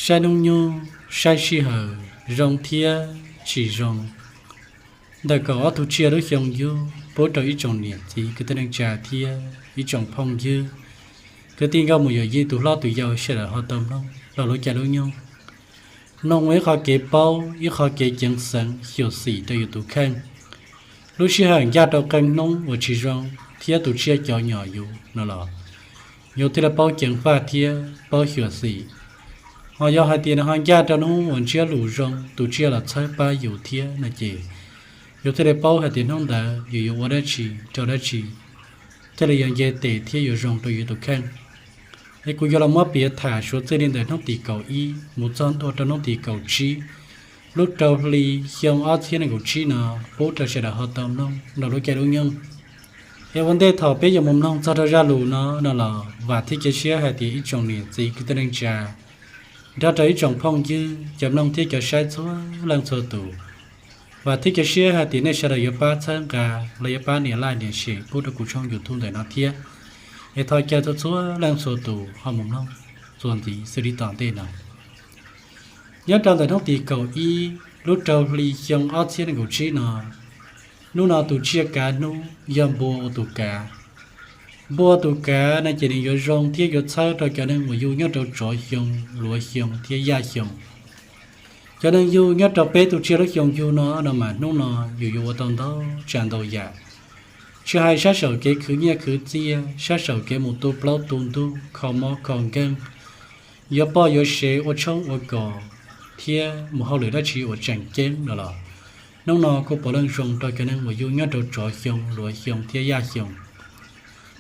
Saib hnub nyoog, saib sij hawm zoo thiab tsis zoo ntawm kaum ob tug tsiaj lub xyoo yug pub rau ib tsoom niam txiv kwv tij neej tsa thiab ib tsoom phooj ywg, kwv tij nkauj muam yawm yij tus hlob tus yau sawv daws ho tau mloog rau lub caij lub nyoog. Mloog ua ib qho kev paub, ib qho kev ceev xeev xyuam xim rau yus tus kheej. Lub sij hawm ncaj rau qee hnub uas tsis zoo thiab tus tsiaj cov nyom yus no los yus thiaj li paub ceev faj thiab paub xyuam xim. Ho yog hais tias nws ho ncaj rau hnub uas ntsiab lus zoo, tus tsiaj los txhawb pab yus thiab no ces yus thiaj li paub hais tias hnub ntawd yus yuav ua dab tsi rau dab tsi, thiaj li yuav nce tes thiab yuav zoo rau yus tus kheej. Es kuv yuav los muab piav tham suav txij li ntawm hnub tim kaum ib mus txog ntua rau hnub tim kaum tsib lub rau hli xyoo ob txhiab nees nkaum tsib no pub rau sawv daws ho tau mloog rau lub caij lub nyoog. Es ua ntej thaum peb yuav mus mloog txog rau zaj lus no no los vam thiab cia siab hais tias ib tsoom niam txiv kwv tij neej tsa nrog rau ib tsoom phooj ywg cov mloog thiab cov saib txhua leej txhua tus, vam thiab cia siab hais tias nej sawv daws yuav pab txhawb nqa los yuav pab nias like nias share pub rau kuv tshooj YouTube ntawm no thiab. Es thov caw txhua txhua leej txhua tus ho mus mloog txuas ntxiv xws li tom ntej no. Nyob rau ntawm hnub tim kaum ib lub rau hli xyoo ob txhiab nees nkaum tsib no, hnub no tus tsiaj kav hnub yog npua ua tus kav. Npua ua tus kav no ces nws yuav zoo thiab yuav txhawb rau cov neeg uas yug nyob rau tsov xyoo, luav xyoo thiab yaj xyoo. Cov neeg yug nyob rau peb tus tsiaj lub xyoo yug no no mas hnub no yus yuav ua tau ntau tsav ntau yam, tsis hais sab saum kev khwv nyiaj khwv txiaj, sab saum kev mus tu plaub tu ntug, kho mob kho nkeeg, yuav poj yuav sev, ua tshoob ua kos, thiab mus hauj lwm dab tsi uas tseem ceeb no los hnub no kuj puav leej zoo rau cov neeg uas yug nyob rau tsov xyoo, luav xyoo thiab yaj xyoo.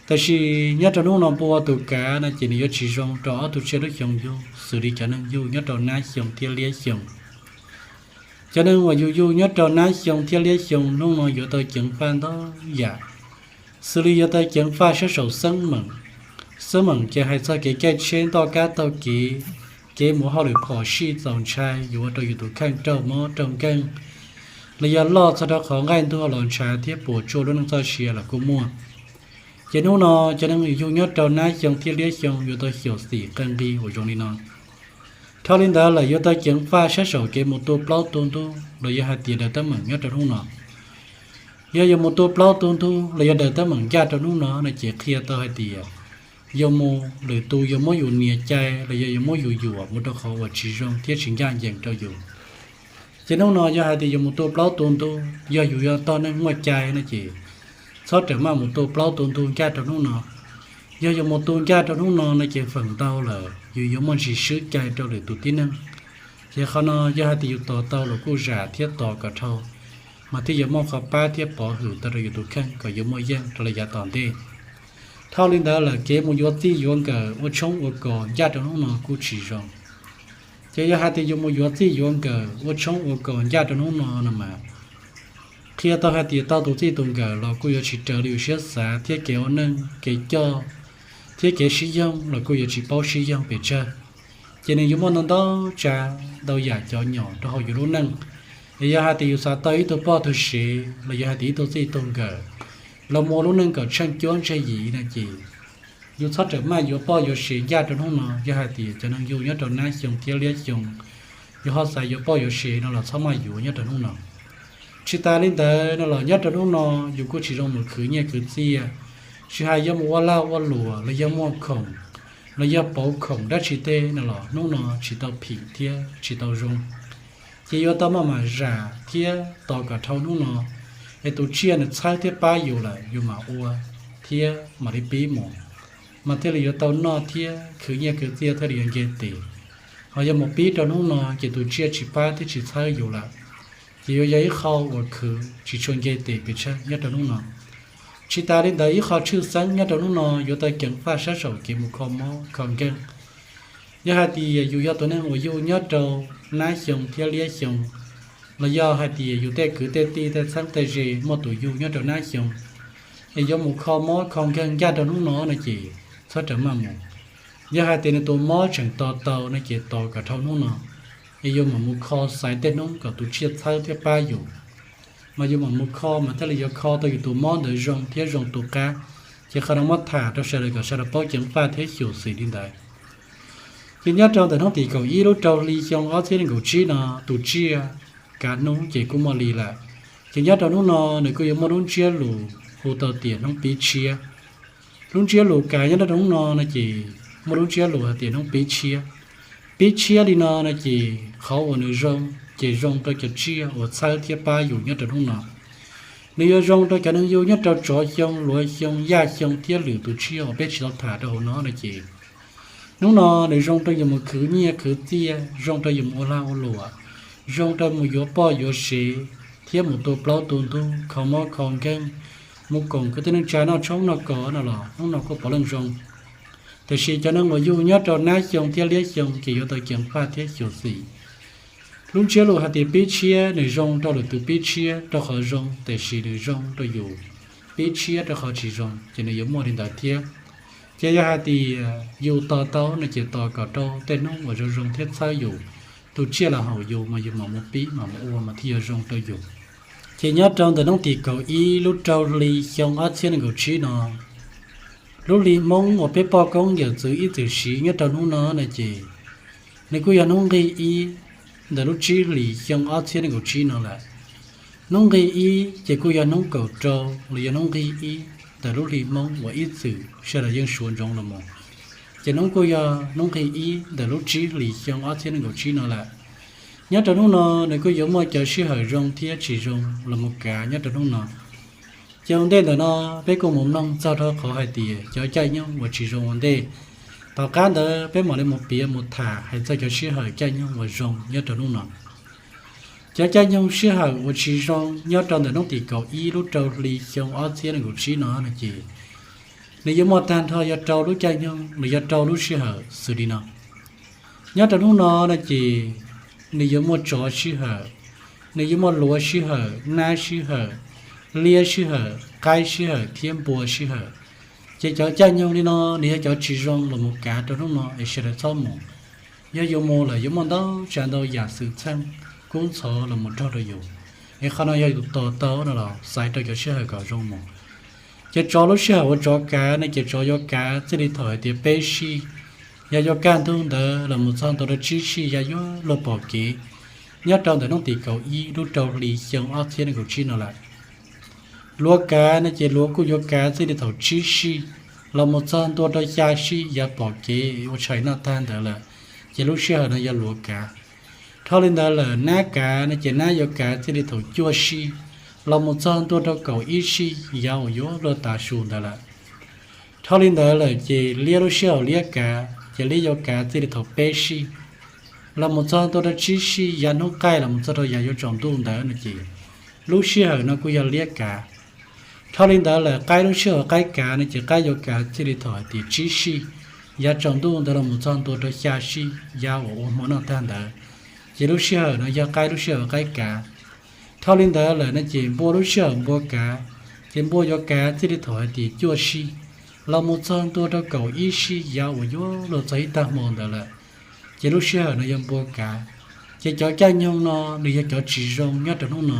Tab sis nyob rau hnub no npua ua tus kav no ces nws yuav tsis zoo rau ob tug tsiaj lub xyoo yug xws li cov neeg yug nyob rau nab xyoo thiab liab xyoo. Cov neeg uas yus yug nyob rau nab xyoo thiab liab xyoo hnub no yuav tau ceev faj ntau yam, xws li yuav tau ceev faj sab saum xeeb meem. Xeeb meem ces hais txog kev caij tsheb ntoj kab taug kev, kev mus hauj lwm phom sij txaus ntshai yuav ua rau yus tus kheej raug mob raug nkeeg, los yog loj txog rau qhov nqaij ntuag los ntshav thiab puas tsuaj lub neej txoj sia los kuj muaj. Ces hnub no cov neeg yug nyob rau nab xyoo thiab liab xyoo yuav tau xyuam xim qee nqi uas zoo li no. Dhau li ntawd lawm yuav tau ceev faj sab saum kev mus tu plaub tu ntug los yog hais tias daws teeb meem nyob rau hnub no. Yog yuav mus tu plaub tu ntug los yog daws teeb meem ncaj rau hnub no no ces qhia tau hais tias yus mus lwm tus yuav muab yus nias cai los yog yuav muab yus yuam mus rau qhov uas tsis zoo thiab tsis ncaj ncees rau yus. Ces hnub no yog hais tias yuav mus tu plaub tu ntug, yog yus yog tog neeg muaj cai no ces txhob rawm maj mus tu plaub tu ntug ncaj rau hnub no. Yog yuav mus tu ncaj rau hnub no no ces feem ntau lawm yus yuav muaj ntsis swb cai rau lwm tus tib neeg. Ces qhov no yog hais tias yus tos tau los kuj zam thiab tos kom dhau, mas thiaj yuav muaj qhov pab thiab pov hwm tau rau yus tus kheej kom yuav muaj yeej rau lawm yav tom ntej. Dhau li ntawd lawm kev mus yuav txij yuav nkawm ua tshoob ua kos ncaj rau hnub no kuj tsis zoo. Ces yog hais tias yus mus yuav txij yuav nkawm ua tshoob ua kos ncaj rau hnub no no mas qhia tau hais tias tau tus txij tus nkawm los kuj yuav tsis raws li yus siab xav thiab kev ua neej kev coj thiab kev sib yoog los kuj yuav tsis paub sib yoog pes tsawg. Ces nws yuav muaj ntau ntau tsav ntau yam cov nyom rau hauv yus lub neej. Es yog hais tias yus xav tau ib tug poj tug sev los yog hais tias ib tug txij tug nkawm los mus ua lub neej kom tsheej cuab ntseg yim no ces yus txhob rawm maj yuav poj yuav sev ncaj rau hnub no. Yog hais tias cov neeg yug nyob rau nab xyoo thiab liab xyoo yus ho xav yuav poj yuav sev no los txhob maj yuav nyob rau hnub no. Tsis tas li ntawd no los nyob rau hnub no yus kuj tsis zoo mus khwv nyiaj khwv txiaj, tsis hais yog mus ua lag ua luam los yog muag khoom los yog pauv khoom dab tsi tej no los hnub no tsis tau phim thiab tsis tau zoo. Ces yuav tau maj mam zam thiab tos kom dhau hnub no, es tus tsiaj nws txhawb thiab pab yus lawm yus mam ua thiab mam li pib mus, mas thiaj li yuav tau noj thiab khwv nyiaj khwv txiaj thiaj li yuav nce tes. Ho yog mus pib rau hnub no ces tus tsiaj tsis pab thiab tsis txhawb yus lawm, ces yuav yog ib qho uas khwv tsis tshua nce tes pes tsawg nyob rau hnub no. Tsis tas li ntawd ib qho tshwj xeeb nyob rau hnub no yuav tau ceev faj sab saum kev mus kho mob kho nkeeg. Yog hais tias yus yog tus neeg uas yug nyob rau nab xyoo thiab liab xyoo, los yog hais tias yus tej kwv tej tij tej txheeb tej ze muaj tus yug nyob rau nab xyoo, es yuav mus kho mob kho nkeeg ncaj rau hnub no no ces txhob rawm maj mus. Yog hais tias nws tus mob tseem tos tau no ces tos kom dhau hnub no, es yuav mam mus kho xaiv tej hnub kom tus tsiaj txhawb thiab pab yus, mas yus mam mus kho mas thiaj li yuav kho tau yus tus mob ntawd zoo thiab zoo tu qab. Ces qhov no muab tham rau sawv daws kom sawv daws paub ceev faj thiab xyuam xim li ntawd. Ces nyob rau ntawm hnub tim kaum ib lub rau hli xyoo ob txhiab nees nkaum tsib no, tus tsiaj kav hnub ces kuj muaj li lawm. Ces nyob rau hnub no nws kuj yuav muaj lub ntsiab lus hu tau tias hnub pib tshiab. Lub ntsiab lus kav nyob rau hnub no no ces muaj lub ntsiab lus hais tias hnub pib tshiab. Pib tshiab li no no ces qhov uas nws zoo ces zoo rau cov tsiaj uas txhawb thiab pab yus nyob rau hnub no. Nws yuav zoo rau cov neeg yug nyob rau tsov xyoo, luav xyoo, yaj xyoo thiab lwm tus tsiaj uas peb tsis tau tham rau hauv no no ces hnub no nws zoo rau yus mus khwv nyiaj khwv txiaj, zoo rau yus mus ua lag ua luam, zoo rau mus yuav poj yuav sev, thiab mus tu plaub tu ntug, kho mob kho nkeeg, mus koom kwv tij neej tsa noj tshoob noj kos no los hnub no kuj puav leej zoo. Tiam sis cov neeg uas yug nyob rau nab xyoo thiab liab xyoo ces yuav tau ceev faj thiab xyuam xim. Lub ntsiab lus hais tias pib tshiab nws zoo rau lwm tus pib tshiab rau qhov zoo, tiam sis nws zoo rau yus pib tshiab rau qhov tsis zoo ces nws yuav muaj li ntawd thiab. Ces yog hais tias yus tos tau no ces tos kom rau tej hnub uas zoo zoo thiab txhawb yus, tus tsiaj los haum yus mas yus mam mus pib mam mus ua mas thiaj yuav zoo rau yus. Ces nyob rau ntawm hnub tim kaum ib lub rau hli xyoo ob txhiab nees nkaum tsib no, lub hli Hmoob uas peb poj koob yawm txwv ib txwm siv nyob rau hnub no no ces nws kuj yog hnub nqig ib ntawm lub tsib hlis xyoo ob txhiab nees nkaum tsib no lawm. Hnub nqig ib ces kuj yog hnub kaum rau los yog hnub nqig ib ntawm lub hli Hmoob uas ib txwm sawv daws yeej suav ntsoov los mus. Ces hnub kuj yog hnub nqig ib ntawm lub tsib hlis xyoo ob txhiab nees nkaum tsib no lawm. Nyob rau hnub no nws kuj yuav muaj cov sij hawm zoo thiab tsis zoo los mus kav nyob rau hnub no. Ces ua ntej ntawm no peb kuj mus mloog txog rau qhov hais tias cov caij nyoog uas tsis zoo ua ntej. Tom qab ntawd peb mam li mus piav mus tham hais txog cov sij hawm caij nyoog uas zoo nyob rau hnub no. Cov caij nyoog sij hawm uas tsis zoo nyob rau ntawm hnub tim kaum ib lub rau hli xyoo ob txhiab nees nkaum tsib no no ces nws yuav muaj tag nrho yog rau lub caij nyoog los yog rau lub sij hawm xws li no. Nyob rau hnub no no ces nws yuav muaj tsov sij hawm, nws yuav muaj luav sij hawm, nab sij hawm, liab sij hawm, qaib sij hawm thiab npua sij hawm. Ces cov caij nyoog li no nws yog cov tsis zoo los mus kav rau hnub no es sawv daws txhob mus. Yog yus mus lawm yuav muaj ntau tsav ntau yam xwm txheej kub ntxhov los mus raug rau yus, es qhov no yog yus tos tau no los xaiv rau cov sij hawm kom zoo mus. Ces tsov lub sij hawm uas tsov kav no ces tsov yuav kav txij li thaum hais tias peb sij, yog yuav kaj ntug ntawd los mus txog ntua rau tsib sij yav yuav luag pom kev, nyob rau ntawm hnub tim kaum ib lub rau hli xyoo ob txhiab nees nkaum tsib no lawm. Luav kav no ces luav kuj yuav kav txij li thaum tsib sij los mus txog ntua rau xya sij yav pom kev ua tshais noj tag ntawd lawm, ces lub sij hawm no yog luav kav. Dhau li ntawd lawm nab kav no ces nab yuav kav txij li thaum cuaj sij los mus txog ntua rau kaum ib sij yav uas yuav luag tav su ntawd lawm. Dhau li ntawd lawm ces liab lub sij hawm liab kav ces liab yuav kav txij li thaum peb sij los mus txog ntua rau tsib sij yav hnub qaij los mus txog rau yav yuav tsaus ntuj ntawd no ces lub sij hawm no kuj yog liab kav. Dhau li ntawd lawm qaib lub sij hawm qaib kav no ces qaib yuav kav txij li thaum hais tias tsib sij yav tsaus ntuj ntawd los mus txog ntua rau xya sij yav uas ua hmo noj tag ntawd, ces lub sij hawm no yog qaib lub sij hawm qaib kav. Dhau li ntawd lawm no ces npua lub sij hawm npua kav, ces npua yuav kav txij li thaum hais tias cuaj sij los mus txog ntua rau kaum ib sij yav uas yuav luag txog ib tag hmo ntawd lawm, ces lub sij hawm no yog npua kav. Ces cov caij nyoog no nws yog cov tsis zoo nyob rau hnub no,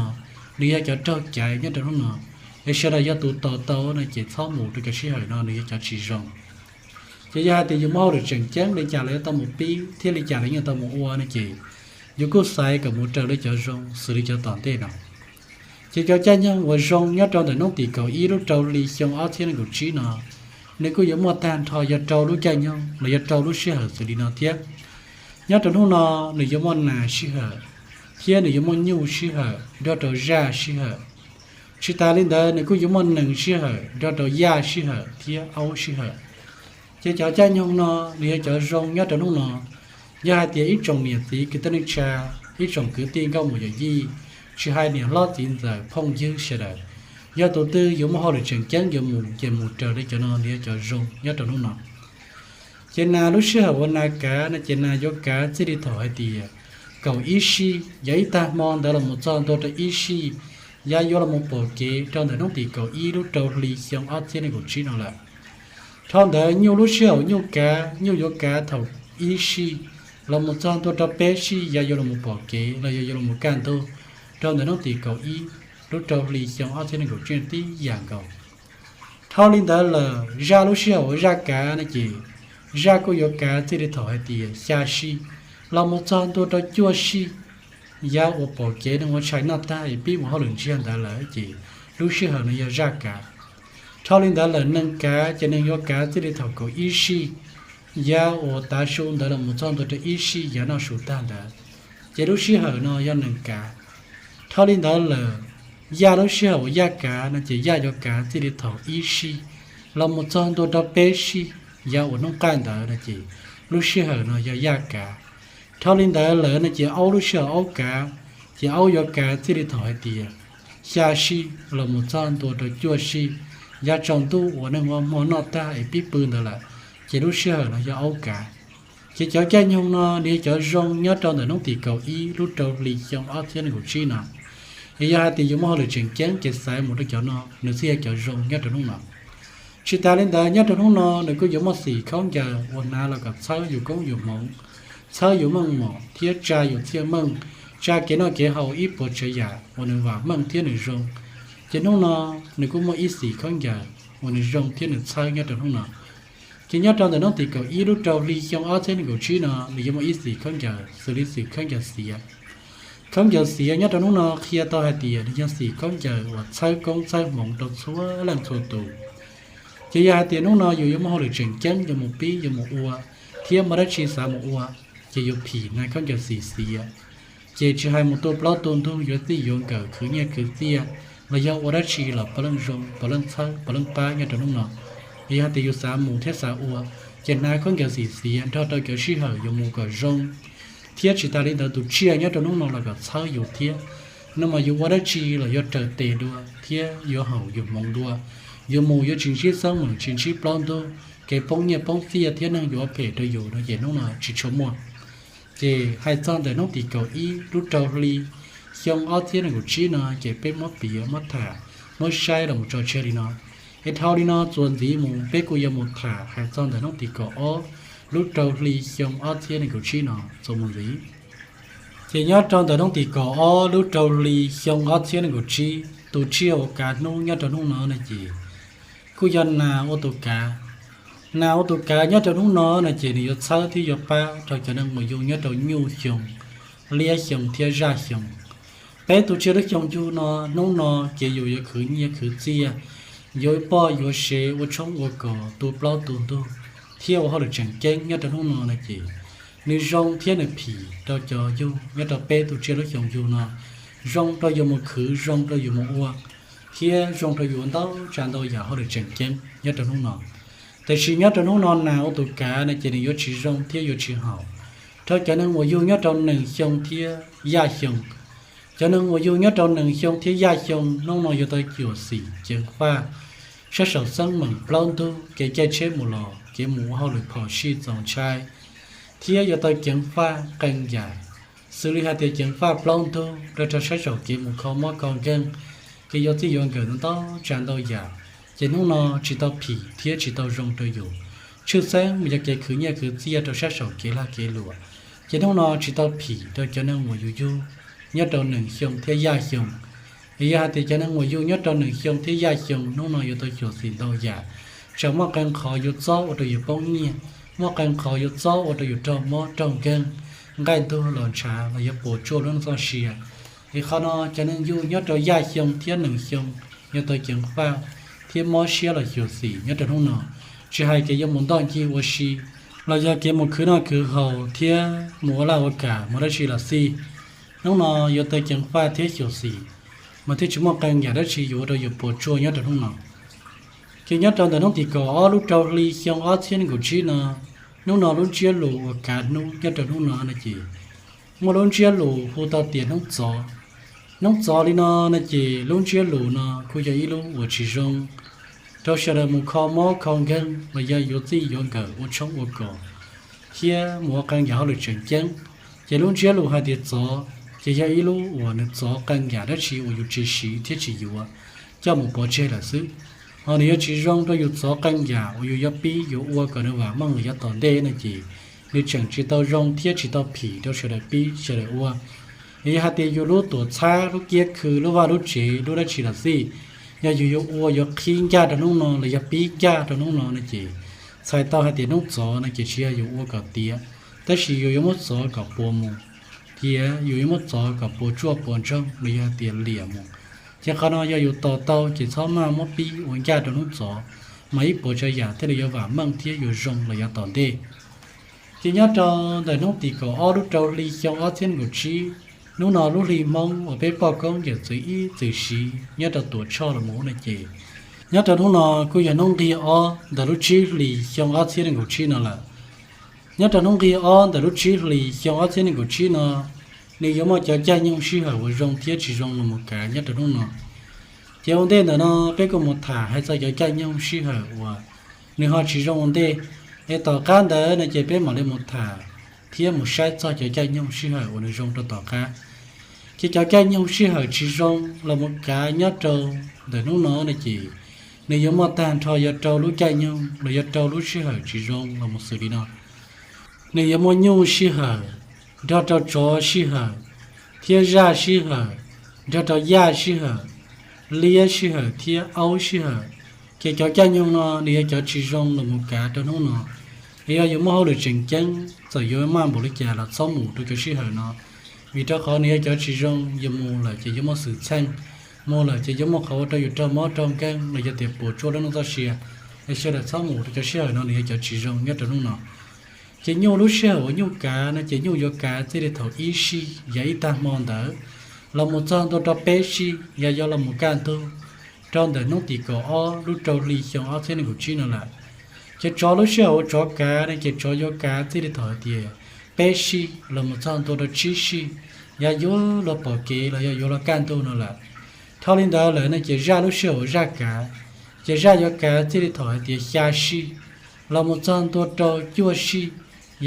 nws yog cov raug caiv nyob rau hnub no, es sawv daws yog tus tos tau no ces txhob mus rau cov sij hawm no nws yog cov tsis zoo. Ces yog hais tias yus muaj hauj lwm tseem ceeb li cas los yuav tau mus pib thiab li cas los yeej tau mus ua no ces yus kuj xaiv kom mus raws li cov zoo xws li cov tom ntej no. Ces cov caij nyoog uas zoo nyob rau ntawm hnub tim kaum ib lub rau hli xyoo ob txhiab nees nkaum tsib no, nws kuj yuav muaj tag nrho yog rau lub caij nyoog los yog rau lub sij hawm xws li no thiab. Nyob rau hnub no nws yuav muaj nas sij hawm, thiab nws yuav muaj nyuj sij hawm nrog rau zaj sij hawm. Tsis tas li ntawd nws kuj yuav muaj nees sij hawm nrog rau yaj sij hawm thiab aub sij hawm. Ces cov caij nyoog no nws yog cov zoo nyob rau hnub no. Yog hais tias ib tsoom niam txiv kwv tij neej tsa, ib tsoom kwv tij nkauj muam yawm yij, tsis hais niam hlob txiv ntxawm phooj ywg sawv daws, yog tus twg yuav muaj hauj lwm tseem ceeb yuav mus ces mus raws li cov no nws yog cov zoo nyob rau hnub no. Ces nas lub sij hawm uas nas kav no ces nas yuav kav txij li thaum hais tias kaum ib sij yav ib tag hmo ntawd los mus txog ntua rau ib sij yav yuav los mus pom kev rau ntawm hnub tim kaum ib lub rau hli xyoo ob txhiab nees nkaum tsib no lawm. Dhau ntawd nyuj lub sij hawm nyuj kav, nyuj yuav kav thaum ib sij los mus txog ntua rau peb sij yav yuav los mus pom kev los yog yuav los mus kaj ntug rau ntawm hnub tim kaum ib lub rau hli xyoo ob txhiab nees nkaum tsib tib yam nkaus. Dhau li ntawd lawm zaj lub sij hawm uas zaj kav no ces Zaj kuj yuav kav txij li thaum hais tias xya sij los mus txog ntua rau cuaj sij. Yav uas pom kev neeg ua tshais noj tag es pib mus hauj lwm ntsiag ntawd lawm ces lub sij hawm no yog zaj kav. Dhau li ntawd lawm nees kav ces nees yuav kav txij li thaum kaum ib sij, yav uas tav su ntawd los mus txog ntua rau ib sij yav noj su tag ntawd, ces lub sij hawm no yog nees kav. Dhau li ntawd lawm, yaj lub sij hawm uas yaj kav no ces yaj yuav kav txij li thaum ib sij los mus txog ntua rau peb sij, yav uas hnub qaij ntawd no ces lub sij hawm no yog yaj kav. Dhau li ntawd lawm no ces aub lub sij hawm aub kav, ces aub yuav kav txij li thaum hais tias xya sij los mus txog ntua rau cuaj sij, yav tsaus ntuj uas neeg ua hmo noj tag es pib pw ntawd lawm, ces lub sij hawm no yog aub kav. Ces cov caij nyoog no nws yog cov zoo nyob rau ntawm hnub tim kaum ib lub rau hli xyoo ob txhiab nees nkaum tsib no. Es yog hais tias yuav muaj hauj lwm tseem ceeb ces xaiv mus rau cov no nws thiaj yog cov zoo nyob rau hnub no. Tsis tas li ntawd nyob rau hnub no nws kuj yuav muaj xim khaub ncaws uas hnav los kom txhawb yus koob yus hmoov, txhawb yus meej mom thiab tsa yus txhiaj meej, tsa kev noj kev haus ib puas tsav yam uas nws vam meej thiab nws zoo. Ces hnub no nws kuj muaj ib xim khaub ncaws uas nws zoo thiab nws txhawb nyob rau hnub no. Ces nyob rau ntawm hnub tim kaum ib lub rau hli xyoo ob txhiab nees nkaum tsib no nws yuav muaj ib xim khaub ncaws xws li xim khaub ncaws xiav. Khaub ncaws xiav nyob rau hnub no qhia tau hais tias nws yog xim khaub ncaws uas txhawb koob txhawb hmoov rau txhua leej txhua tus. Ces yog hais tias hnub no yus yuav muaj hauj lwm tseem ceeb yuav mus pib yuav mus ua, thiab muaj dab tsi xav mus ua, ces yus phim hnav khaub ncaws xim xiav. Ces tsis hais mus tu plaub tu ntug yuav txij yuav nkawm khwv nyiaj khwv txiaj, los yog ua dab tsi los puav leej zoo puav leej txhawb puav leej pab nyob rau hnub no. Yog hais tias yus xav mus thiab xav ua, ces hnav khaub ncaws xim xiav nrog rau cov sij hawm yuav mus kom zoo. Thiab tsis tas li ntawd tus tsiaj nyob rau hnub no los kom txhawb yus thiab. No mas yus ua dab tsi los yuav raws tes dua thiab yuav haum yus hmoov dua. Yus mus yuav tsis ntsib xeeb meem tsis ntsib plaub ntug, kev poob nyiaj poob txiaj thiab neeg yuav phem rau yus no ces hnub no tsis tshua muaj. Ces hais txog ntawm hnub tim kaum ib lub rau hli xyoo ob txhiab nees nkaum tsib no ces peb muab piav muab tham, muab saib los mus tso tseg li no. Es dhau li no txuas ntxiv mus peb kuj yuav mus tham hais txog ntawm hnub tim kaum ob lub rau hli xyoo ob txhiab nees nkaum tsib no txuas mus ntxiv. Ces nyob rau ntawm hnub tim kaum ob lub rau hli xyoo ob txhiab nees nkaum tsib tus tsiaj uas kav hnub nyob rau hnub no no ces kuj yog nas ua tus kav. Nas ua tus kav nyob rau hnub no no ces nws yuav txhawb thiab yuav pab rau cov neeg uas yug nyob rau nyuj xyoo, liab xyoo thiab zaj xyoo. Peb tus tsiaj lub xyoo yug no hnub no ces yus yuav khwv nyiaj khwv txiaj, yuav poj yuav sev ua tshoob ua kos tu plaub tu ntug, thiab ua hauj lwm tseem ceeb nyob rau hnub no no ces nws zoo thiab nws phim rau cov yug nyob rau peb tus tsiaj lub xyoo yug no, zoo rau yus mus khwv zoo rau yus mus ua, thiab zoo rau yus ua ntau tsav ntau yam hauj lwm tseem ceeb nyob rau hnub no. Tiam sis nyob rau hnub no nas ua tus kav no ces nws yuav tsis zoo thiab yuav tsis haum rau cov neeg uas yug nyob rau nees xyoo thiab yaj xyoo. Cov neeg uas yug nyob rau nees xyoo thiab yaj xyoo hnub no yuav tau xyuam xim ceev faj sab saum xeeb meem plaub ntug, kev caij tsheb mus los, kev mus ua hauj lwm phom sij txaus ntshai, thiab yuav tau ceev faj qee yam, xws li hais tias ceev faj plaub ntug rau rau sab saum kev mus kho mob kho nkeeg, kev yuav txij yuav nkawm ntau tsav ntau yam. Ces hnub no tsis tau phim thiab tsis tau zoo rau yus. Tshwj xeeb mas yog kev khwv nyiaj khwv txiaj rau sab saum kev lag kev luam. Ces hnub no tsis tau phim rau cov neeg uas yus yug nyob rau nees xyoo thiab yaj xyoo. Es yog hais tias cov neeg uas yug nyob rau nees xyoo thiab yaj xyoo hnub no yuav tau xyuam xim ntau yam, tsam muaj qee qhov yuav txob ua rau yus poob nyiaj, muaj qee qhov yuav txob ua rau yus raug mob raug nkeeg, nqaij ntug los ntshav los yog puas tsuaj lub neej txoj sia. Es qhov no cov neeg yug nyob rau yaj xyoo thiab nees xyoo yuav tau ceev faj thiab mob siab los xyuam xim nyob rau hnub no. Tsis hais kev yuav mus ntoj ncig ua si, los yog kev mus khwv noj khwv haus thiab mus ua laj ua kam mus dab tsi los xij, hnub no yuav tau ceev faj thiab xyuam xim, mas thiaj tsis muaj qee yam dab tsi yuav ua rau yus puas tsuaj nyob rau hnub no. Ces nyob rau ntawm hnub tim kaum ob lub rau hli xyoo ob txhiab nees nkaum tsib no, hnub no lub ntsiab lus uas kav hnub nyob rau hnub no no ces muaj lub ntsiab lus hu tau tias hnub txov. Hnub txov li no no ces lub ntsiab lus no kuj yog ib lub uas tsis zoo rau sawv daws mus kho mob kho nkeeg los yog yuav txij yuav nkawm ua tshoob ua kos thiab mus ua qee yam hauj lwm tseem ceeb. Ces lub ntsiab lus hais tias txov ces yog ib lub uas nws txov qee yam dab tsi uas yus tsis siv thiab tsis yuav coj mus pov tseg lawm xwb. Ho nws yuav tsis zoo rau yus txov qee yam uas yus yuav pib yuav ua kom nws vam meej los yav tom ntej no ces nws tseem tsis tau zoo thiab tsis tau phim rau sawv daws pib sawv daws ua. Yog hais tias yus lub tuam txhab lub kiab khw lub vaj lub tsev lub dab tsi los xij, yog yus yuav ua yuav qhib ncaj rau hnub no los yog pib ncaj rau hnub no no ces txhais tau hais tias hnub txov no ces tsis yog yus ua kom tiav, tab sis yus yuav muab txov kom puas mus, thiab yus yuav muab txov kom puas tsuaj puas ntsoog los yog hais tias liam mus. Ces qhov no yog yus tos tau ces txhob maj muab pib ua ncaj rau hnub txov, mas ib puas tsav yam thiaj li yuav vam meej thiab yuav zoo los yav tom ntej. Ces nyob rau ntawm hnub tim kaum ob lub rau hli xyoo ob txhiab nees nkaum tsib, hnub no lub hli Hmoob uas peb poj koob yawm txwv ib txwm siv nyob rau Tuam Tshoj los mus no ces, nyob rau hnub no kuj yog hnub nqig ob ntawm lub tsib hlis xyoo ob txhiab nees nkaum tsib no lawm. Nyob rau hnub nqig ob ntawm lub tsib hlis xyoo ob txhiab nees nkaum tsib no, nws yuav muaj cov caij nyoog sij hawm uas zoo thiab tsis zoo los mus kav nyob rau hnub no. Ces ua ntej ntawm no peb kuj mus tham hais txog cov caij nyoog sij hawm uas nws ho tsis zoo ua ntej, es tom qab ntawd no ces peb mam li mus tham thiab mus saib txog cov caij nyoog sij hawm uas nws zoo rau tom qab. Ces cov caij nyoog sij hawm tsis zoo los mus kav nyob rau ntawm hnub no no ces, nws yuav muaj tag nrho yog rau lub caij nyoog los yog rau lub sij hawm tsis zoo los mus xws li no. Nws yuav muaj nyuj sij hawm, nrog rau tsov sij hawm, thiab zaj sij hawm, nrog rau yaj sij hawm, liab sij hawm thiab aub sij hawm. Ces cov caij nyoog no nws yog cov tsis zoo los mus kav rau hnub no. Es yog yuav muaj hauj lwm tseem ceeb, txawm yuav maj npaum li cas los txhob mus rau cov sij hawm no, vim rau qhov nws yog cov tsis zoo, yus mus lawm ces yuav muaj xwm txheej, mus lawm ces yuav muaj qhov ua rau yus raug mob raug nkeeg los yog tias puas tsuaj lub neej txoj sia. Es sawv daws txhob mus rau cov sij hawm no, nws yog cov tsis zoo nyob rau hnub no. Ces nyuj lub sij hawm uas nyuj kav no ces nyuj yuav kav txij li thaum ib sij yav ib tag hmo ntawd los mus txog ntua rau peb sij yav yuav los mus kaj ntug rau ntawm hnub tim kaum ob lub rau hli xyoo ob txhiab nees nkaum tsib no lawm. Ces tsov lub sij hawm uas tsov kav no ces tsov yuav kav txij li thaum hais tias peb sij los mus txog ntua rau tsib sij yav yuav luag pom kev los yog yuav luag kaj ntug no lawm. Dhau li ntawd lawm no ces zaj lub sij hawm uas zaj kav, ces zaj yuav kav txij li thaum hais tias xya sij los mus txog ntua rau cuaj sij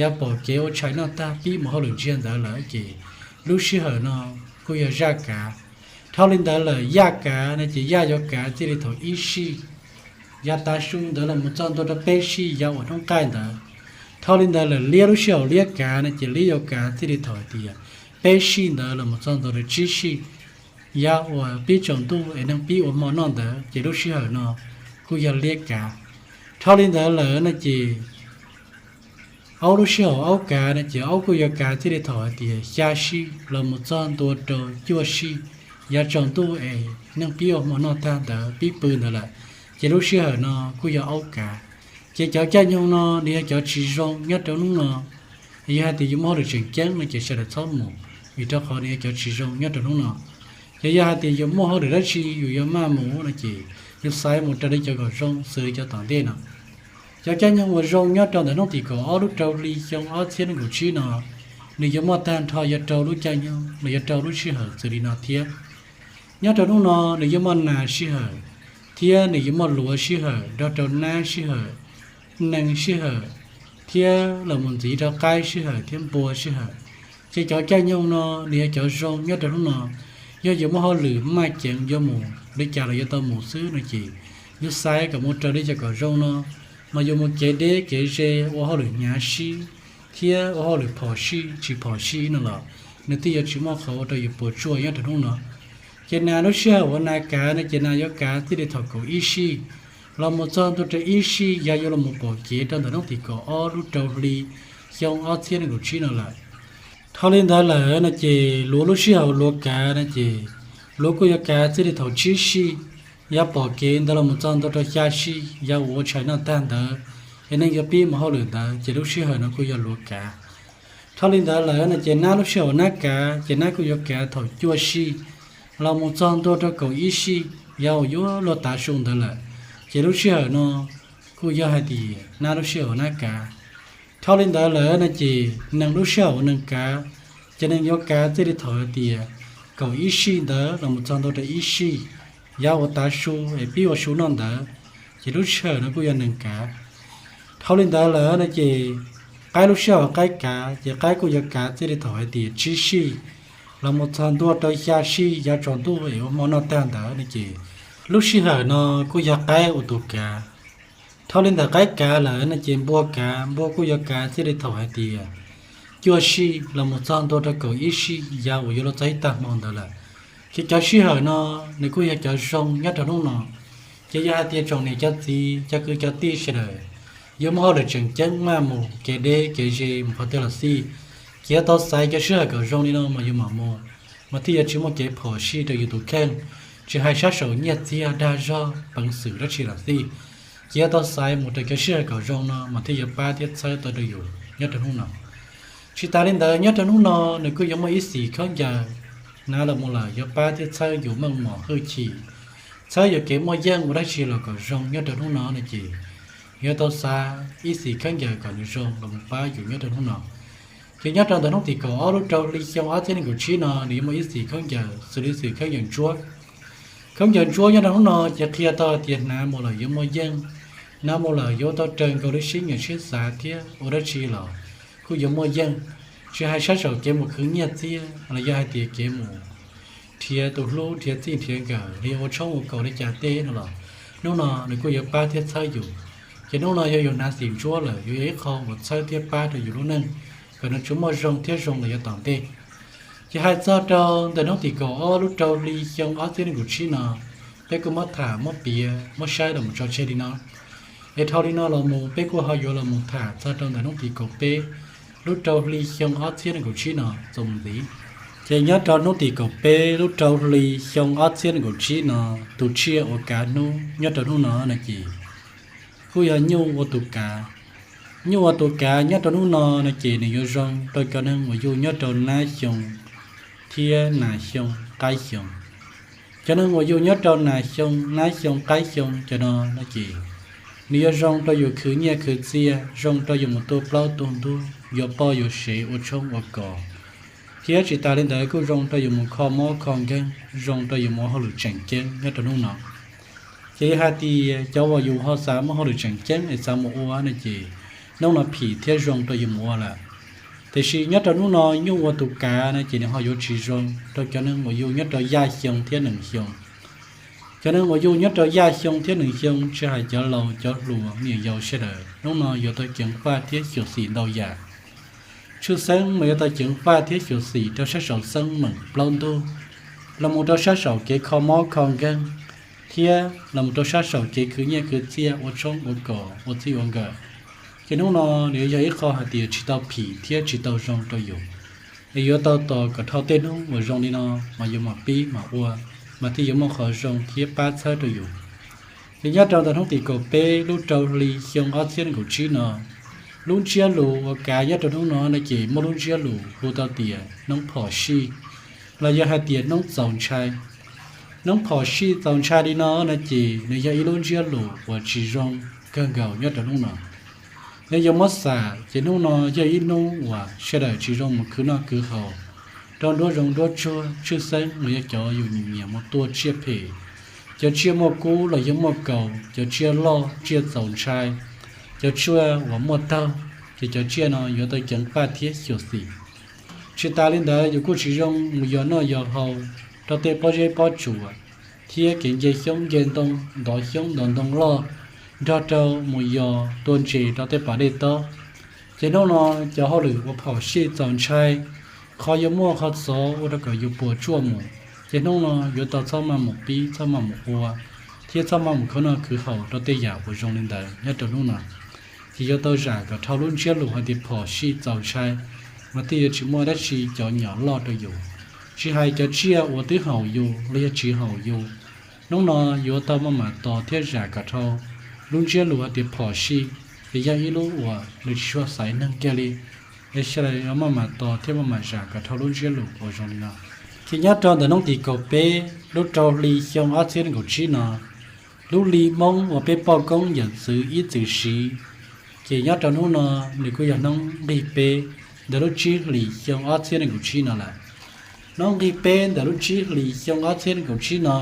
yav pom kev ua tshais noj tag pib mus hauj lwm ntsiag ntawd lawm ces lub sij hawm no kuj yog zaj kav. Dhau li ntawd lawm yaj kav no ces yaj yuav kav txij li thaum ib sij yav tav su ntawd los mus txog ntua rau peb sij yav uas hnub qaij ntawd. Dhau li ntawd lawm liab lub sij hawm liab kav no ces liab yuav kav txij li thaum hais tias peb sij ntawd los mus txog ntua rau tsib sij yav uas pib tsaus ntuj es neeg pib ua hmo noj ntawd ces lub sij hawm no kuj yog liab kav. Dhau li ntawd lawm no ces aub lub sij hawm aub kav no ces aub kuj yuav kav txij li thaum hais tias xya sij los mus txog ntua rau cuaj sij yav tsaus ntuj es neeg pib ua hmo noj tag ntawd pib pw ntawd lawm, ces lub sij hawm no kuj yog aub kav. Ces cov caij nyoog no nws yog cov tsis zoo nyob rau hnub no. Yog hais tias yuav muaj hauj lwm tseem ceeb no ces sawv daws txhob mus, vim rau qhov nws yog cov tsis zoo nyob rau hnub no. Ces yog hais tias yuav muaj hauj lwm dab tsi yus yuav maj mus no ces yus xaiv mus raws li cov kom zoo xws li cov tom ntej no. Cov caij nyoog uas zoo nyob rau ntawm hnub tim kaum ob lub rau hli xyoo ob txhiab nees nkaum tsib no, nws yuav muaj tag nrho yog rau lub caij nyoog los yog rau lub sij hawm xws li no thiab. Nyob rau hnub no nws yuav muaj nas sij hawm, thiab nws yuav muaj luav sij hawm nrog rau nab sij hawm, nees sij hawm, thiab los mus ntxiv rau qaib sij hawm thiab npua sij hawm. Ces cov caij nyoog no nws yog cov zoo nyob rau hnub no. Yog yuav muaj hauj lwm maj ceev yuav mus li cas los yuav tau mus xwb no ces yus xaiv kom mus raws li cov kom zoo no, mas yuav mus kev deb kev ze, ua hauj lwm hnyav sij thiab ua hauj lwm phom sij tsis phom sij no los nws thiaj yuav tsis muaj qhov ua rau yus puas tsuaj nyob rau hnub no. Ces nas lub sij hawm uas nas kav no ces nas yuav kav txij li thaum kaum ib sij los mus txog ntua rau ib sij yav yuav los mus pom kev rau ntawm hnub tim kaum ob lub rau hli xyoo ob txhiab nees nkaum tsib no lawm. Dhau li ntawd lawm no ces luav lub sij hawm luav kav no ces luav kuj yuav kav txij li thaum tsib sij yav pom kev ntawd los mus txog ntua rau xya sij yav uas ua tshais noj tag ntawd es neeg yuav pib mus hauj lwm ntawd ces lub sij hawm no kuj yog luav kav. Dhau li ntawd lawm no ces nab lub sij hawm nab kav ces nab kuj yuav kav thaum cuaj sij los mus txog ntua rau kaum ib sij yav uas yuav luag tav su ntawd lawm, ces lub sij hawm no kuj yog hais tias nab lub sij hawm nab kav. Dhau li ntawd lawm no ces nees lub sij hawm uas nees kav, ces nees yuav kav txij li thaum hais tias kaum ib sij ntawd los mus txog ntua rau ib sij yav uas tav su es pib ua su noj ntawd, ces lub sij hawm no kuj yog nees kav. Dhau li ntawd lawm no ces qaib lub sij hawm qaib kav ces qaib kuj yuav kav txij li thaum hais tias tsib sij los mus txog ntua rau xya sij yav tsaus ntuj es ua hmo noj tag ntawd no ces lub sij hawm no kuj yog qaib ua tus kav. Dhau li ntawm qaib kav lawm no ces npua kav, npua kuj yuav kav txij li thaum hais tias cuaj sij los mus txog ntua rau kaum ib sij yav uas yuav luag txog ib tag hmo ntawd lawm. Ces cov sij hawm no nws kuj yog cov zoo nyob rau hnub no. Ces yog hais tias tsoom niam cov txiv cov kwv cov tij sawv daws Yuav muaj hauj lwm tseem ceeb maj mus kev deb kev ze mus qhov twg los xij, ces yuav tau xaiv cov sij hawm kom zoo li no mas yus mam mus, mas thiaj yuav tsis muaj kev phom sij rau yus tus kheej. Tsis hais sab saum nyiaj txiag dag zog peev xwm dab tsi los xij, ces yuav tau xaiv mus rau cov sij hawm kom zoo no mas thiaj yuav pab thiab txhawb tau rau yus nyob rau hnub no. Tsis tas li ntawd, nyob rau hnub no nws kuj yuav muaj ib xim khaub ncaws hnav los mus lawm yuav pab thiab txhawb yus meej mom hwj chim, txhawb yus kev muaj yeej ua dab tsi los kom zoo nyob rau hnub no no ces yuav tau xaiv ib xim khaub ncaws kom nws zoo los mus pab yus nyob rau hnub no. Ces nyob rau ntawm hnub tim kaum ob lub rau hli xyoo ob txhiab nees nkaum tsib no nws yuav muaj ib xim khaub ncaws xws li xim khaub ncaws ntsuab. Khaub ncaws ntsuab nyob rau hnub no ces qhia tau hais tias hnav mus lawm yuav muaj yeej, hnav mus lawm yuav tau raws nkaus lub siab nyiam siab xav thiab ua dab tsi los kuj yuav muaj yeej. Tsis hais sab saum kev mus khwv nyiaj txiag los yog hais tias kev mus nrhiav tus hlub nrhiav txij nrhiav nkawm los yog ua tshoob ua kos li cas tej no los hnub no nws kuj yuav pab thiab txhawb yus. Ces hnub no yog yus hnav xim ntsuab lawm yuav yog ib qho uas txhawb thiab pab rau yus lub neej kom nws tsuas muaj zoo thiab zoo los yav tom ntej. Ces hais txog rau ntawm hnub tim kaum ob lub rau hli xyoo ob txhiab nees nkaum tsib no, peb kuj muab tham muab piav muab saib los mus tso tseg li no. Es dhau li no los mus peb kuj ho yuav los mus tham txog rau ntawm hnub tim kaum peb lub rau hli xyoo ob txhiab nees nkaum tsib no txuas mus ntxiv. Ces nyob rau hnub tim kaum peb lub rau hli xyoo ob txhiab nees nkaum tsib no, tus tsiaj uas kav hnub nyob rau hnub no no ces kuj yog nyuj ua tus kav. Nyuj ua tus kav nyob rau hnub no no ces nws yuav zoo rau cov neeg uas yug nyob rau nab xyoo thiab nas xyoo qaib xyoo. Cov neeg uas yug nyob rau nas xyoo nab xyoo qaib xyoo cov no no ces nws yuav zoo rau yus khwv nyiaj khwv txiaj, zoo rau yus mus tua plaub tua ntug, yuav poj yuav sev ua tshoob ua kos, thiab tsis tas li ntawd kuj zoo rau yus mus kho mob kho nkeeg, zoo rau yus mus ua hauj lwm tseem ceeb nyob rau hnub no. Ces yog hais tias cov uas yus ho xav muaj hauj lwm tseem ceeb es xav mus ua no ces hnub no phim thiab zoo rau yus mus ua lawm. Tiam sis nyob rau hnub no nyuj ua tus kav no ces nws ho yuav tsis zoo rau cov neeg uas yug nyob rau yaj xyoo thiab nees xyoo. Cov neeg uas yug nyob rau yaj xyoo thiab nees xyoo, tsis hais cov laus cov hluas me nyuam yaus sawv daws, hnub no yuav tau ceev faj thiab xyuam xim ntau yam. Tshwj xeeb mas yuav tau ceev faj thiab xyuam xim rau sab saum xeeb meem plaub ntug, los mus rau sab saum kev kho mob kho nkeeg, thiab los mus rau sab saum kev khwv nyiaj khwv txiaj ua tshoob ua kos ua txij ua nkawm. Ces hnub no nws yuav yog ib qho hais tias tsis tau phim thiab tsis tau zoo rau yus. Es yuav tau tos kom dhau tej hnub uas zoo li no mas yuav mam pib mam ua, mas thiaj yuav muaj qhov zoo thiab pab txhawb rau yus. Ces nyob rau ntawm hnub tim kaum peb lub rau hli xyoo ob txhiab nees nkaum tsib no, lub ntsiab lus uas kav nyob rau hnub no no ces muaj lub ntsiab lus hu tau tias hnub phom sij, los yog hais tias hnub txaus ntshai. Hnub phom sij txaus ntshai li no no ces nws yog ib lub ntsiab lus uas tsis zoo kawg nkaus nyob rau hnub no. Yog yuav muab xam ces hnub no yog ib hnub uas sawv daws tsis zoo mus khwv noj khwv haus, rau nruab zoov nruab tsuag, tshwj xeeb mas yog cov yus nyiam mus tua tsiaj phem, cov tsiaj muaj kub los yog muaj kaus, cov tsiaj loj tsiaj txaus ntshai, cov tsiaj uas muaj taug, ces cov tsiaj no yuav tau ceev faj thiab xyuam xim. Tsis tas li ntawd yus kuj tsis zoo mus yos noj yos haus rau tej pob zeb pob tsuas, thiab kev nce xyoob nce ntoo, ntov xyoob ntov ntoo loj, nrog rau mus yos tua ntses rau tej pas dej tob. Ces hnub no cov hauj lwm uas phom sij txaus ntshai, qhov yuav muaj qhov txov ua rau kom yus puas tsuaj mus, ces hnub no yuav tau txhob maj mus pib txhob maj mus ua, thiab txhob maj mus khwv noj khwv haus rau tej yam uas zoo li ntawd nyob rau hnub no. Ces yuav tau zam kom dhau lub ntsiab lus hais tias phom sij txaus ntshai, mas thiaj yuav tsis muaj dab tsi cov nyom loj rau yus. Tsis hais cov tsiaj uas twb haum yus los yog tsis haum yus, hnub no yuav tau maj mam tos thiab zam kom dhau lub ntsiab lus hais tias phom sij, ces yog ib lub uas nws tsis tshua xaiv neeg kiag li. Es sawv daws yuav maj mam tos thiab maj mam zam kom dhau lub ntsiab lus uas zoo li no. Ces nyob rau ntawm hnub tim kaum peb lub rau hli xyoo ob txhiab nees nkaum tsib no, lub hli Hmoob uas peb poj koob yawm txwv ib txwm siv, ces nyob rau hnub no nws kuj yog hnub nqig peb ntawm lub tsib hlis xyoo ob txhiab nees nkaum tsib no lawm. Hnub nqig peb ntawm lub tsib hlis xyoo ob txhiab nees nkaum tsib no,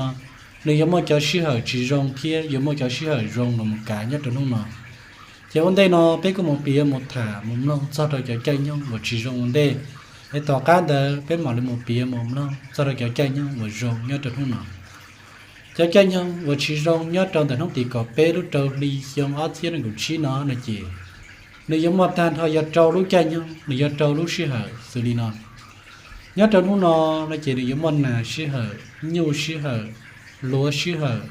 nws yuav muaj cov sij hawm tsis zoo thiab yuav muaj cov sij hawm zoo los mus kav nyob rau hnub no. Ces ua ntej no peb kuj mus piav mus tham mus mloog txog rau cov caij nyoog uas tsis zoo ua ntej, es tom qab ntawd peb mam li mus piav mus mloog txog rau cov caij nyoog uas zoo nyob rau hnub no. Cov caij nyoog uas tsis zoo nyob rau ntawm hnub tim kaum peb lub rau hli xyoo ob txhiab nees nkaum tsib no no ces, nws yuav muaj tag nrho yog rau lub caij nyoog, nws yog rau lub sij hawm xws li no. Nyob rau hnub no no ces nws yuav muaj nas sij hawm, nyuj sij hawm, luav sij hawm,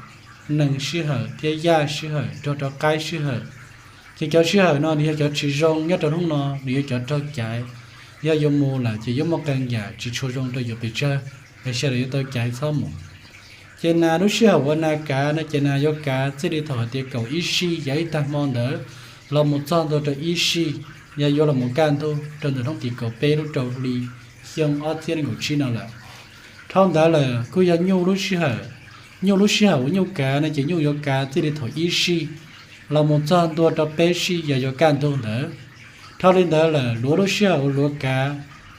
nees sij hawm thiab yaj sij hawm nrog rau qaib sij hawm. Ces cov sij hawm no nws yog cov tsis zoo nyob rau hnub no, nws yog cov raug caiv. Yog yuav mus lawm ces yuav muaj qee yam tsis tshua zoo rau yus pes tsawg, es sawv daws yuav tau caiv txhob mus. Ces nas lub sij hawm uas nas kav no ces nas yuav kav txij li thaum hais tias kaum ib sij yav ib tag hmo ntawd los mus txog ntua rau ib sij, yog yuav los mus kaj ntug rau ntawm hnub tim kaum peb lub rau hli xyoo ob txhiab nees nkaum tsib no lawm. Dhau ntawd lawm kuj yog nyuj lub sij hawm. Nyuj lub sij hawm uas nyuj kav no ces nyuj yuav kav txij li thaum ib sij los mus txog ntua rau peb sij yog yuav kaj ntug ntawd. Dhau li ntawd lawm luav lub sij hawm uas luav kav,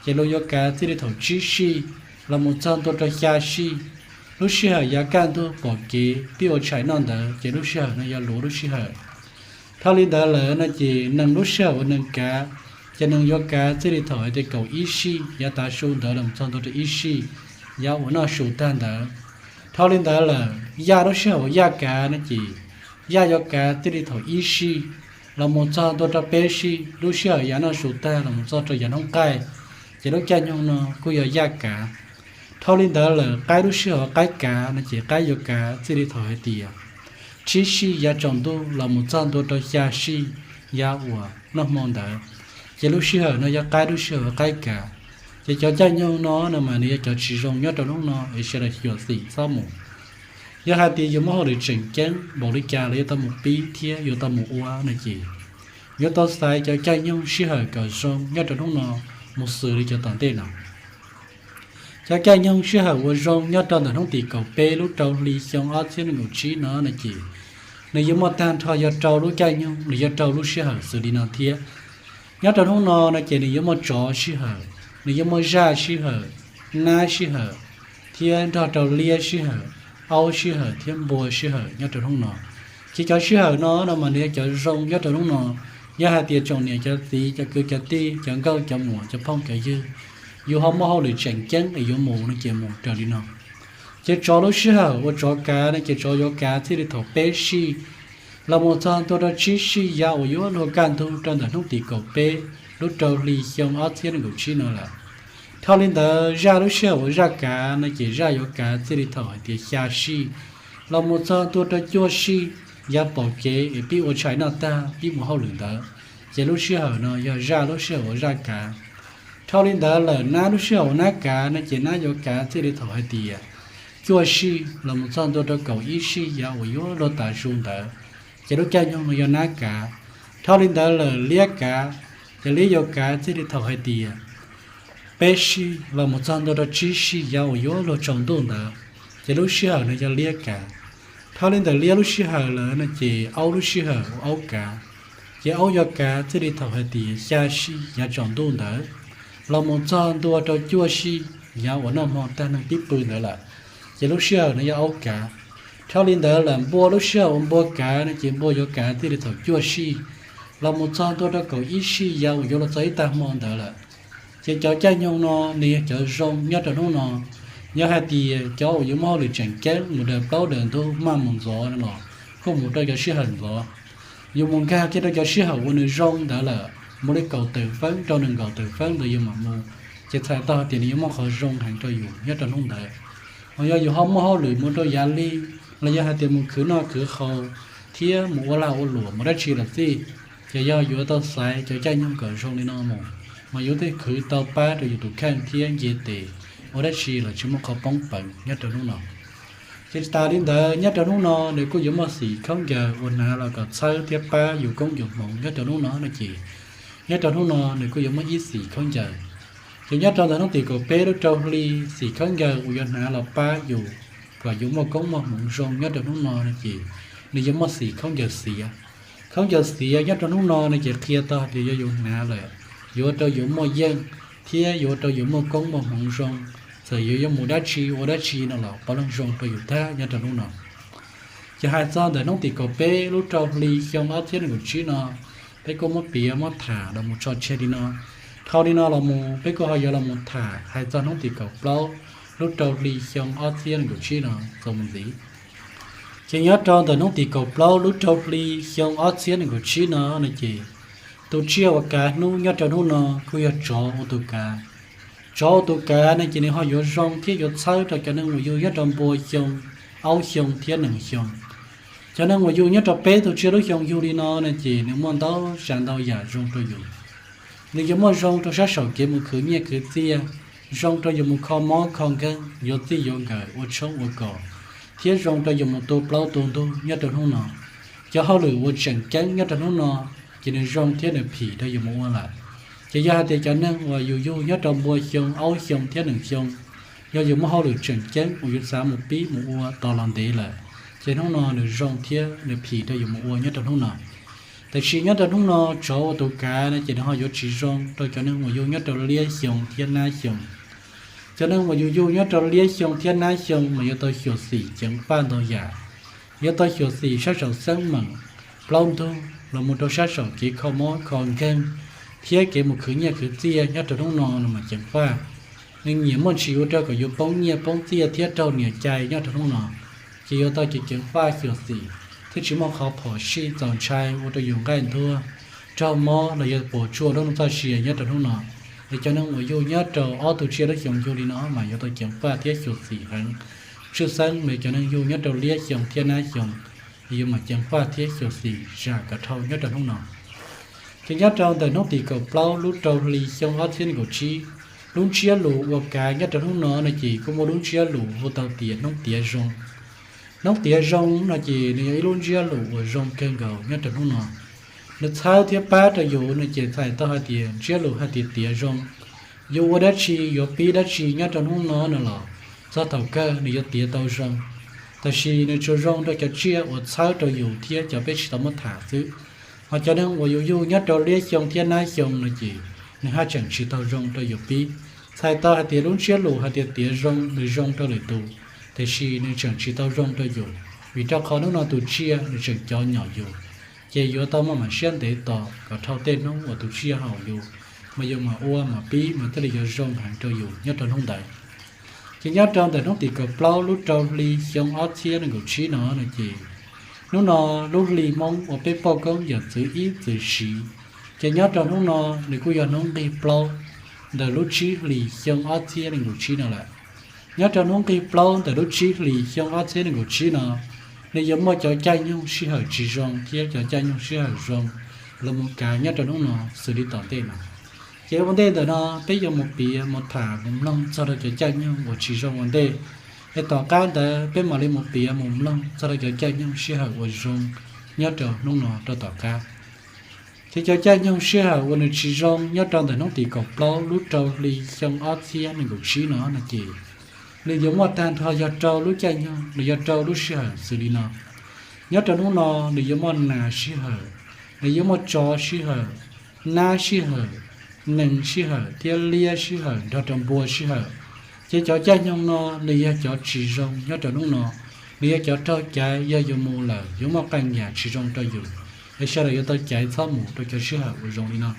ces luav yuav kav txij li thaum tsib sij los mus txog ntua rau xya sij. Lub sij hawm yav kaj ntug pom kev pib ua tshais noj ntawd ces lub sij hawm no yog luav lub sij hawm. Dhau li ntawd lawm no ces nees lub sij hawm uas nees kav, ces nees yuav kav txij li thaum hais tias kaum ib sij yav tav su ntawd los txog ntua rau ib sij yav uas noj su tag ntawd. Dhau li ntawd lawm yaj lub sij hawm uas yaj kav no ces yaj yuav kav txij li thaum ib sij los mus txog ntua rau peb sij, lub sij hawm yav noj su tag los mus txog rau yav hnub qaij, ces lub caij nyoog no kuj yog yaj kav. Dhau li ntawd lawm qaib lub sij hawm uas qaib kav no ces qaib yuav kav txij li thaum hais tias tsib sij yav tsaus ntuj los mus txog ntua rau xya sij yav uas noj hmo ntawd, ces lub sij hawm no yog qaib lub sij hawm uas qaib kav. Ces cov caij nyoog no no mas nws yog cov tsis zoo nyob rau hnub no es sawv daws xyuam xim txhob mus. Yog hais tias yus muaj hauj lwm tseem ceeb npaum li cas los yuav tau mus pib thiab yuav tau mus ua no ces yuav tau xaiv cov caij nyoog sij hawm kom zoo nyob rau hnub no mus xws li cov tom ntej no. Cov caij nyoog sij hawm uas zoo nyob rau ntawm hnub tim kaum peb lub rau hli xyoo ob txhiab nees nkaum tsib no no ces nws yuav muaj tag nrho yog rau lub caij nyoog, nws yog rau lub sij hawm xws li no thiab. Nyob rau hnub no no ces nws yuav muaj tsov sij hawm, nws yuav muaj zaj sij hawm, nab sij hawm, thiab nrog rau liab sij hawm, aub sij hawm thiab npua sij hawm nyob rau hnub no. Ces cov sij hawm no no mas nws yog cov zoo nyob rau hnub no. Yog hais tias tsoom niam cov txiv, cov kwv cov tij, cov nkauj cov muam, cov phooj cov ywg, yus ho muaj hauj lwm tseem ceeb es yuav mus no ces mus raws li no. Ces tsov lub sij hawm uas tsov kav no ces tsov yuav kav txij li thaum peb sij los mus txog ntua rau tsib sij yav uas yuav luag kaj ntug rau ntawm hnub tim kaum peb lub rau hli xyoo ob txhiab nees nkaum tsib no lawm. Dhau li ntawd zaj lub sij hawm uas zaj kav no ces zaj yuav kav txij li thaum hais tias xya sij los mus txog ntua rau cuaj sij yav pom kev es pib ua tshais noj tag pib mus hauj lwm ntawd, ces lub sij hawm no yog zaj lub sij hawm uas zaj kav. Dhau li ntawd lawm nab lub sij hawm uas nab kav no ces nab yuav kav txij li thaum hais tias cuaj sij los mus txog ntua rau kaum ib sij yav uas yuav luag tav su ntawd, ces lub caij nyoog no yog nab kav. Dhau li ntawd lawm liab kav, ces liab yuav kav txij li thaum hais tias peb sij los mus txog ntua rau tsib sij yav uas yuav luag tsaus ntuj ntawd, ces lub sij hawm no yog liab kav. Dhau li ntawm liab lub sij hawm lawm no ces aub lub sij hawm ua aub kav, ces aub yuav kav txij li thaum hais tias xya sij yav tsaus ntuj ntawd los mus txog ntua rau cuaj sij yav uas noj hmo tag neeg pib pw ntawd lawm, ces lub sij hawm no yog aub kav. Dhau li ntawd lawm npua lub sij hawm ua npua kav no ces npua yuav kav txij li thaum cuaj sij los mus txog ntua rau kaum ib sij yav uas yuav luag txog ib tag hmo ntawd lawm. Ces cov caij nyoog no nws yog cov zoo nyob rau hnub no. Yog hais tias cov uas yuav muaj hauj lwm tseem ceeb mus daws plaub daws ntug maj mus ntxov no los kuj mus rau cov sij hawm ntxov. Yus mus nkag kiag rau cov sij hawm uas nws zoo ntawd lawm, mus li kaum tawm feeb rau nees nkaum tawm feeb ntawd yus mam mus, ces txhais tau hais tias nws yuav muaj qhov zoo heev rau yus nyob rau hnub ntawd. Hos yog yus ho muaj hauj lwm mus rau yav lig, los yog hais tias mus khwv noj khwv haus thiab mus ua lag ua luam mus dab tsi los xij, ces yog yuav tau xaiv cov caij nyoog kom zoo li no mus, mas yus thiaj khwv tau pab rau yus tus kheej thiab nce tes ua dab tsi los tsis muaj qhov poob peev nyob rau hnub no. Ces tas li ntawd nyob rau hnub no nws kuj yuav muaj xim khaub ncaws uas hnav los kom txhawb thiab pab yus koob yus hmoov nyob rau hnub no no ces nyob rau hnub no nws kuj yuav muaj ib xim khaub ncaws. Ces nyob rau ntawm hnub tim kaum peb lub rau hli, xim khaub ncaws uas yuav hnav los pab yus kom yus muaj koob muaj hmoov zoo nyob rau hnub no no ces nws yuav muaj xim khaub ncaws xiav. Khaub ncaws xiav nyob rau hnub no no ces qhia tau hais tias yog yus hnav lawm, yuav ua rau yus muaj yeej thiab yuav ua rau yus muaj koob muaj hmoov zoo, txawm yus yuav mus dab tsi ua dab tsi no los puav leej zoo rau yus tag nyob rau hnub no. Ces hais txog ntawm hnub tim kaum peb lub rau hli xyoo ob txhiab nees nkaum tsib no, peb kuj muab piav muab tham los mus tso tseg li no. Dhau li no los mus peb kuj ho yuav los mus tham hais txog hnub tim kaum plaub lub rau hli xyoo ob txhiab nees nkaum tsib no txuas mus ntxiv. Ces nyob rau ntawm hnub tim kaum plaub lub rau hli xyoo ob txhiab nees nkaum tsib no no ces tus tsiaj uas kav hnub nyob rau hnub no kuj yog tsov ua tus kav. Tsov ua tus kav no ces nws ho yuav zoo thiab yuav txhawb rau cov neeg uas yug nyob rau npua xyoo, aub xyoo thiab nees xyoo. Cov neeg uas yug nyob rau peb tug tsiaj lub xyoo yug li no no ces nws muaj ntau tsav ntau yam zoo rau yus. Nws yuav muaj zoo rau sab saum kev mus khwv nyiaj khwv txiaj, zoo rau yus mus kho mob kho nkeeg, yuav txij yuav nkawm, ua tshoob ua kos, thiab zoo rau yus mus tu plaub tu ntug nyob rau hnub no. Cov hauj lwm uas tseem ceeb nyob rau hnub no ces nws zoo thiab nws phim rau yus mus ua lawm. Ces yog hais tias cov neeg uas yus yug nyob rau npua xyoo, aub xyoo thiab nees xyoo, yog yus muaj hauj lwm tseem ceeb uas yus xav mus pib mus ua tos los ntev lawm, ces hnub no nws zoo thiab nws phim rau yus mus ua nyob rau hnub no. Tiam sis nyob rau hnub no tsov ua tus kav no ces nws ho yuav tsis zoo rau cov neeg uas yug nyob rau liab xyoo thiab nab xyoo. Cov neeg uas yus yug nyob rau liab xyoo thiab nab xyoo mas yuav tau xyuam xim ceev faj ntau yam. Yuav tau xyuam xim sab saum xeeb meem, plaub ntug los mus rau sab saum kev kho mob kho nkeeg, thiab kev mus khwv nyiaj khwv txiaj nyob rau hnub no no mas ceev faj. Nws nyiam muaj ntsis ua rau kom yus poob nyiaj poob txiaj thiab raug niam cai nyob rau hnub no, ces yuav tau ceev ceev faj xyuam xim, thiab tsis muaj qhov phom sij txaus ntshai ua rau yus nqaij ntuag, raug mob los yog puas tsuaj lub neej txoj sia nyob rau hnub no. Es cov neeg uas yug nyob rau ob tug tsiaj lub xyoo yug li no mas yuav tau ceev faj thiab xyuam xim heev. Tshwj xeeb mas cov neeg yug nyob rau liab xyoo thiab nab xyoo, yuav mam ceev faj thiab xyuam xim zam kom dhau nyob rau hnub no. Ces nyob rau ntawm hnub tim kaum plaub lub rau hli xyoo ob txhiab nees nkaum tsib, lub ntsiab lus ua kav nyob rau hnub no no ces kuj muaj lub ntsiab lus hu tau tias hnub tiav zoo. Hnub tiav zoo no ces nws yog ib lub ntsiab lus uas zoo kawg nkaus nyob rau hnub no. Nws txhawb thiab pab rau yus no ces txhais tau hais tias ntsiab lus hais tias tiav zoo, yus ua dab tsi yuav pib dab tsi nyob rau hnub no no los txog thaum kawg nws yuav tiav tau zoo. Tab sis nws tsuas zoo rau cov tsiaj uas txhawb rau yus thiab cov peb tsis tau muab tham xwb. Ho cov neeg uas yus yug nyob rau liab xyoo thiab nab xyoo no ces nws haj tseem tsis tau zoo rau yus pib. Txhais tau hais tias lub ntsiab lus hais tias tiav zoo nws zoo rau lwm tus, tiam sis nws tseem tsis tau zoo rau yus, vim rau qhov hnub no tus tsiaj nws tseem cov nyom yus. Ces yuav tau maj mam siab ntev tos kom dhau tej hnub uas tus tsiaj haum yus, mas yus mam ua mam pib mas thiaj li yuav zoo heev rau yus nyob rau hnub ntawd. Ces nyob rau ntawm hnub tim kaum plaub lub rau hli xyoo ob txhiab nees nkaum tsib no no ces hnub no lub hli Hmoob uas peb poj koob yawm txwv ib txwv siv, ces nyob rau hnub no nws kuj yog hnub nqig plaub ntawm lub tsib hlis xyoo ob txhiab nees nkaum tsib no lawm. Nyob rau hnub nqig plaub ntawm lub tsib hlis xyoo ob txhiab nees nkaum tsib no, nws yuav muaj cov caij nyoog sij hawm tsis zoo thiab cov caij nyoog sij hawm zoo los mus kav nyob rau hnub no xws li tom ntej no. Ces ua ntej ntawm no peb yuav mus piav mus tham mus mloog txog rau cov caij nyoog uas tsis zoo ua ntej, es tom qab ntawd peb mam li mus piav mus mloog txog rau cov caij nyoog sij hawm uas zoo nyob rau hnub no rau tom qab. Ces cov caij nyoog sij hawm uas nws tsis zoo nyob rau ntawm hnub tim kaum plaub lub rau hli xyoo ob txhiab nees nkaum tsib no no ces nws yuav muaj tag nrho yog rau lub caij nyoog los yog rau lub sij hawm xws li no. Nyob rau hnub no nws yuav muaj nas sij hawm, nws yuav muaj tsov sij hawm, nab sij hawm, nees sij hawm thiab liab sij hawm nrog rau npua sij hawm. Ces cov caij nyoog no nws yog cov tsis zoo nyob rau hnub no, nws yog cov raug caiv yog yus mus lawm yuav muaj qee yam tsis zoo rau yus, es sawv daws yuav tau caiv txhob mus rau cov sij hawm uas zoo li no.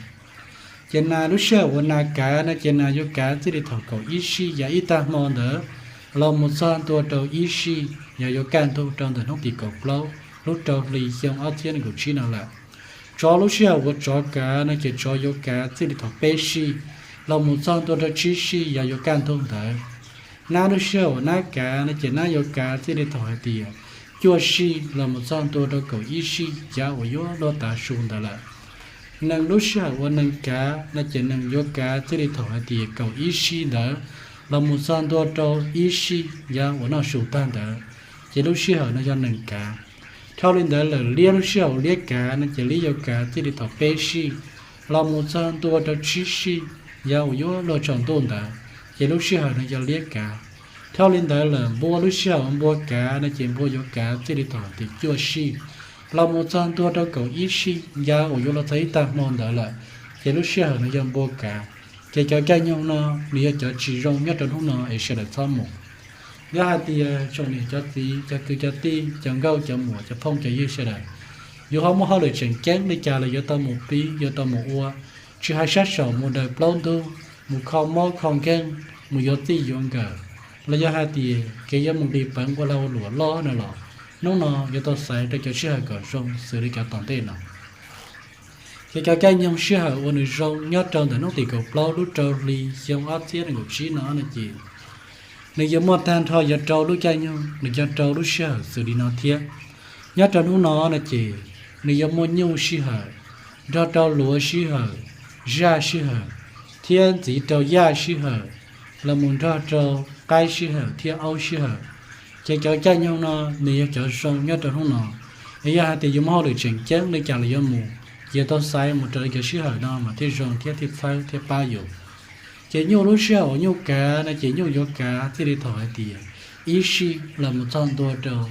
Ces nas lub sij hawm uas nas kav no ces nas yuav kav txij li thaum kaum ib sij yav ib tag hmo ntawd los mus txog ntua rau ib sij yav yuav kaj ntug rau ntawm hnub tim kaum plaub lub rau hli xyoo ob txhiab nees nkaum tsib no lawm. Tsov lub sij hawm uas tsov kav no ces tsov yuav kav txij li thaum peb sij los mus txog ntua rau tsib sij yav yuav kaj ntug ntawd. Nab lub sij hawm uas nab kav no ces nab yuav kav txij li thaum hais tias cuaj sij los mus txog ntua rau kaum ib sij yav uas yuav luag tav su ntawd lawm. Nees lub sij hawm uas nees kav no ces nees yuav kav txij li thaum hais tias kaum ib sij ntawd los mus txog ntua rau ib sij yav uas noj su tag ntawd, ces lub sij hawm no yog nees kav. Dhau li ntawd lawm liab lub sij hawm uas liab kav no ces liab yuav kav txij li thaum peb sij los mus txog ntua rau tsib sij yav uas yuav luag tsaus ntuj ntawd, ces lub sij hawm no yog liab kav. Dhau li ntawd lawm npua lub sij hawm uas npua kav no ces npua yuav kav txij li thaum hais tias cuaj sij los mus txog ntua rau kaum ib sij yav uas yuav luag txog ib tag hmo ntawd lawm, ces lub sij hawm no yog npua kav. Ces cov caij nyoog no nws yog cov tsis zoo nyob rau hnub no es sawv daws txhob mus. Yog hais tias tsoom niam cov txiv cov kwv cov tij cov nkauj cov muam cov phooj cov ywg sawv daws, yus ho muaj hauj lwm tseem ceeb li cas los yuav tau mus pib yuav tau mus ua, tsis hais sab saum mus daws plaub ntug, mus kho mob kho nkeeg, mus yuav txij yuav nkawm, los yog hais tias kev yuav mus nqis peev ua lag ua luam loj no los hnub no yuav tau xaiv rau cov sij hawm kom zoo xws li cov tom ntej no. Ces cov caij nyoog sij hawm uas nws zoo nyob rau ntawm hnub tim kaum plaub lub rau hli xyoo ob txhiab nees nkaum tsib no no ces nws yuav muaj tag nrho yog rau lub caij nyoog los yog rau lub sij hawm xws li no thiab. Nyob rau hnub no no ces nws yuav muaj nyuj sij hawm, nrog rau luav sij hawm, zaj sij hawm, thiab ntxiv rau yaj sij hawm, los mus nrog rau qaib sij hawm thiab aub sij hawm. Ces cov caij nyoog no nws yog cov zoo nyob rau hnub no. Es yog hais tias yuav muaj hauj lwm tseem ceeb li cas los yuav mus, ces tau xaiv mus raws li cov sij hawm no mas thiaj zoo thiab thiaj txhawb thiab pab yus. Ces nyuj lub sij hawm uas nyuj kav no ces nyuj yuav kav txij li thaum hais tias ib sij los mus txog ntua rau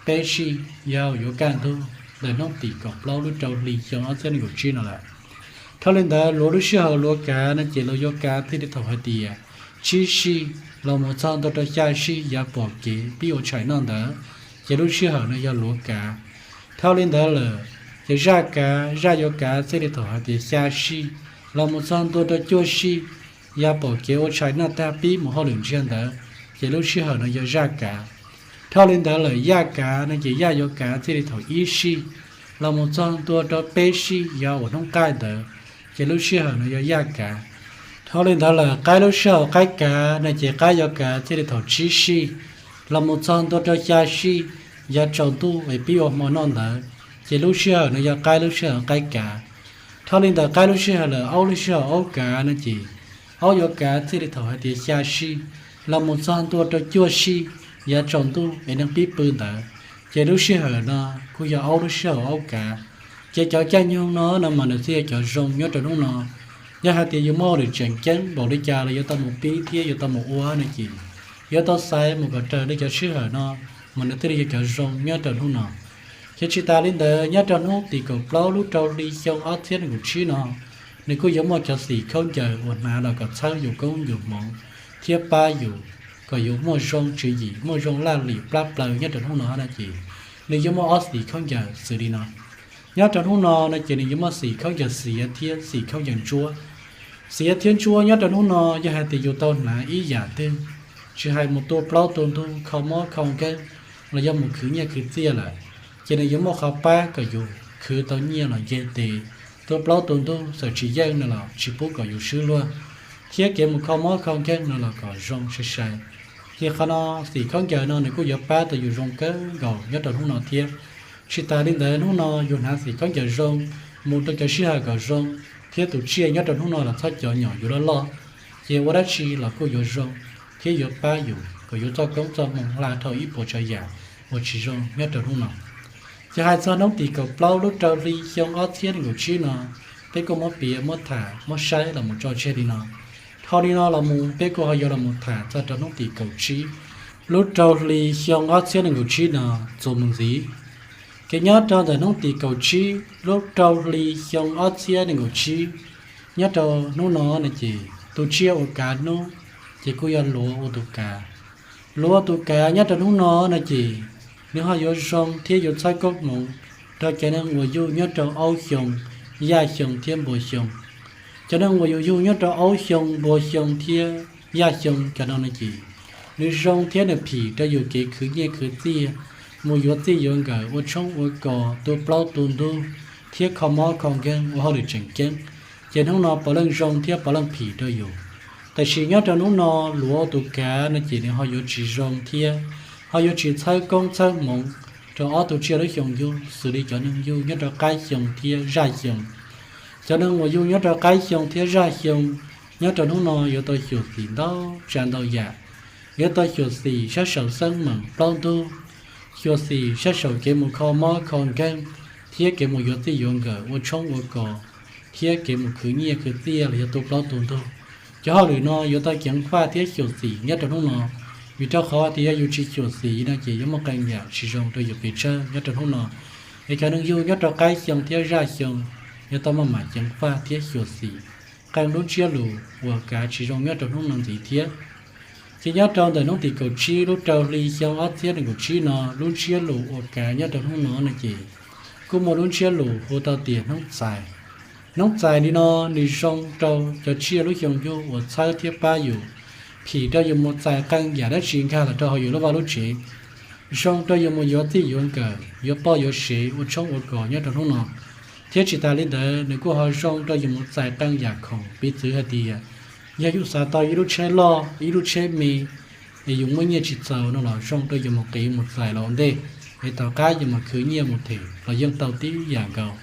peb sij, yog yuav kaj ntug ntawm hnub tim kaum plaub lub rau hli xyoo ob txhiab nees nkaum tsib no lawm. Dhau li ntawd luav lub sij hawm luav kav no ces luav yuav kav txij li thaum hais tias tsib sij los mus txog ntua rau xya sij yav pom kev pib ua tshais noj ntawd, ces lub sij hawm no yog luav kav. Dhau li ntawd lawm, ces zaj kav, zaj yuav kav txij li thaum hais tias xya sij los mus txog ntua rau cuaj sij yav pom kev ua tshais noj tag pib mus hauj lwm ntsiag ntawd, ces lub sij hawm no yog zaj kav. Dhau li ntawd lawm yaj kav no ces yaj yuav kav txij li thaum ib sij los mus txog ntua rau peb sij yav uas hnub qaij ntawd, ces lub sij hawm no yog yaj kav. Dhau li ntawd lawm qaib lub sij hawm qaib kav no ces qaib yuav kav txij li thaum tsib sij los mus txog ntua rau xya sij yav tsaus ntuj es pib ua hmo noj ntawd, ces lub sij hawm no yog qaib lub sij hawm qaib kav. Dhau li ntawd qaib lub sij hawm lawm aub lub sij hawm aub kav no ces aub yuav kav txij li thaum hais tias xya sij los mus txog ntua rau cuaj sij yav tsaus ntuj es neeg pib pw ntawd, ces lub sij hawm no kuj yog aub lub sij hawm aub kav. Ces cov caij nyoog no no mas nws thiaj yog cov zoo nyob rau hnub no. Yog hais tias yuav muaj hauj lwm tseem ceeb npaum li cas los yuav tau mus pib thiab yuav tau mus ua no ces yuav tau xaiv mus kom raws li cov sij hawm no mas nws thiaj li yog cov zoo nyob rau hnub no. Ces tsis tas li ntawd nyob rau hnub tim kaum plaub lub rau hli xyoo ob txhiab nees nkaum tsib no, nws kuj yuav muaj cov xim khaub ncaws uas hnav los kom txhawb yus koob yus hmoov thiab pab yus kom yus muaj zoo tswv yim muaj zoo laj lim plab plaws nyob rau hnub no no ces nws yuav muaj ob xim khaub ncaws xws li no. Nyob rau hnub no no ces nws yuav muaj xim khaub ncaws xiav thiab xim khaub ncaws ntsuab. Xiav thiab ntsuab nyob rau hnub no yog hais tias yus tau hnav ib yam twg, tsis hais mus tua plaub tua ntug kho mob kho nkeeg los yog mus khwv nyiaj khwv txiaj lawm, ces nws yuav muaj qhov pab kom yus khwv tau nyiaj los nce tes tua plaub tua ntug txawm tsis yeej no los tsis pub kom yus swb luag, thiab kev mus kho mob kho nkeeg no los kom zoo sai sai. Ces qhov no, xim khaub ncaws no nws kuj yuav pab tau yus zoo kawg nkaus nyob rau hnub no thiab. Tsis tas li ntawd hnub no yus hnav xim khaub ncaws zoo, mus rau cov sij hawm kom zoo, thiab tus tsiaj nyob rau hnub no los txhob cov nyom yus loj loj, ces ua dab tsi los kuj yuav zoo thiab yuav pab yus kom yus txoj koob txoj hmoov hla dhau ib puas tsav yam uas tsis zoo nyob rau hnub no. Ces hais txog hnub tim kaum plaub lub rau hli xyoo ob txhiab nees nkaum tsib no, peb kuj muab piav muab tham muab saib los mus tso tseg li no. Dhau li no los mus peb kuj ho yuav los mus tham txog rau hnub tim kaum tsib lub rau hli xyoo ob txhiab nees nkaum tsib no txuas mus ntxiv. Ces nyob rau ntawm hnub tim kaum tsib lub rau hli xyoo ob txhiab nees nkaum tsib, nyob rau hnub no no ces tus tsiaj uas kav hnub ces kuj yog luav ua tus kav. Luav ua tus kav nyob rau hnub no no ces nws ho yuav zoo thiab yuav txhawb koob hmoov rau cov neeg uas yug nyob rau aub xyoo, yaj xyoo thiab npua xyoo. Cov neeg uas yus yug nyob rau aub xyoo, npua xyoo thiab yaj xyoo cov no no ces nws zoo thiab nws phim rau yus kev khwv nyiaj khwv txiaj, mus yuav txij yuav nkawm, ua tshoob ua kos, tua plaub tua ntug, thiab kho mob kho nkeeg, ua hauj lwm tseem ceeb. Ces hnub no puav leej zoo thiab puav leej phim rau yus. Tab sis nyob rau hnub no luav ua tus kav no ces nws ho yuav tsis zoo thiab ho yuav tsis txhawb koob txhawb hmoov rau ob tug tsiaj lub xyoo yug xws li cov neeg yug nyob rau qaib xyoo thiab zaj xyoo. Cov neeg uas yug nyob rau qaib xyoo thiab zaj xyoo nyob rau hnub no yuav tau xyuam xim ntau tsav ntau yam. Yuav tau xyuam xim sab saum xeeb meem plaub ntug, xyuam xim sab saum kev mus kho mob kho nkeeg, thiab kev mus yuav txij yuav nkawm, ua tshoob ua kos, thiab kev mus khwv nyiaj khwv txiaj los yog tua plaub tua ntug. Cov hauj lwm no yuav tau ceev faj thiab xyuam xim nyob rau hnub no, vim rau qhov tias yog yus tsis xyuam xim no ces yuav muaj qee yam tsis zoo rau yus pes tsawg nyob rau hnub no. Es cov neeg yug nyob rau qaib xyoo thiab zaj xyoo yuav tau maj mam ceev faj thiab xyuam xim qee lub ntsiab lus uas kav tsis zoo nyob rau hnub no ntxiv thiab. Ces nyob rau ntawm hnub tim kaum tsib lub rau hli xyoo ob txhiab nees nkaum tsib no, lub ntsiab lus uas kav nyob rau hnub no no ces kuj muaj lub ntsiab lus hu tau tias hnub txais. Hnub txais li no nws zoo rau cov tsiaj lub xyoo yug uas txhawb thiab pab yus, phim rau yus mus txais qee yam dab tsi nkag los rau hauv yus lub vaj lub tsev, zoo rau yus mus yuav txij yuav nkawm, yuav poj yuav sev, ua tshoob ua kos nyob rau hnub no. Thiab tsis tas li ntawd nws kuj ho zoo rau yus mus txais qee yam khoom, piv txwv hais tias yog yus xav tau ib lub tsheb loj ib lub tsheb me es yus muaj nyiaj tsis txaus no los zoo rau yus mus qiv mus txais los ua ntej. es tom qab yus mam khwv nyiaj mus them los yeej tau tib yam nkaus.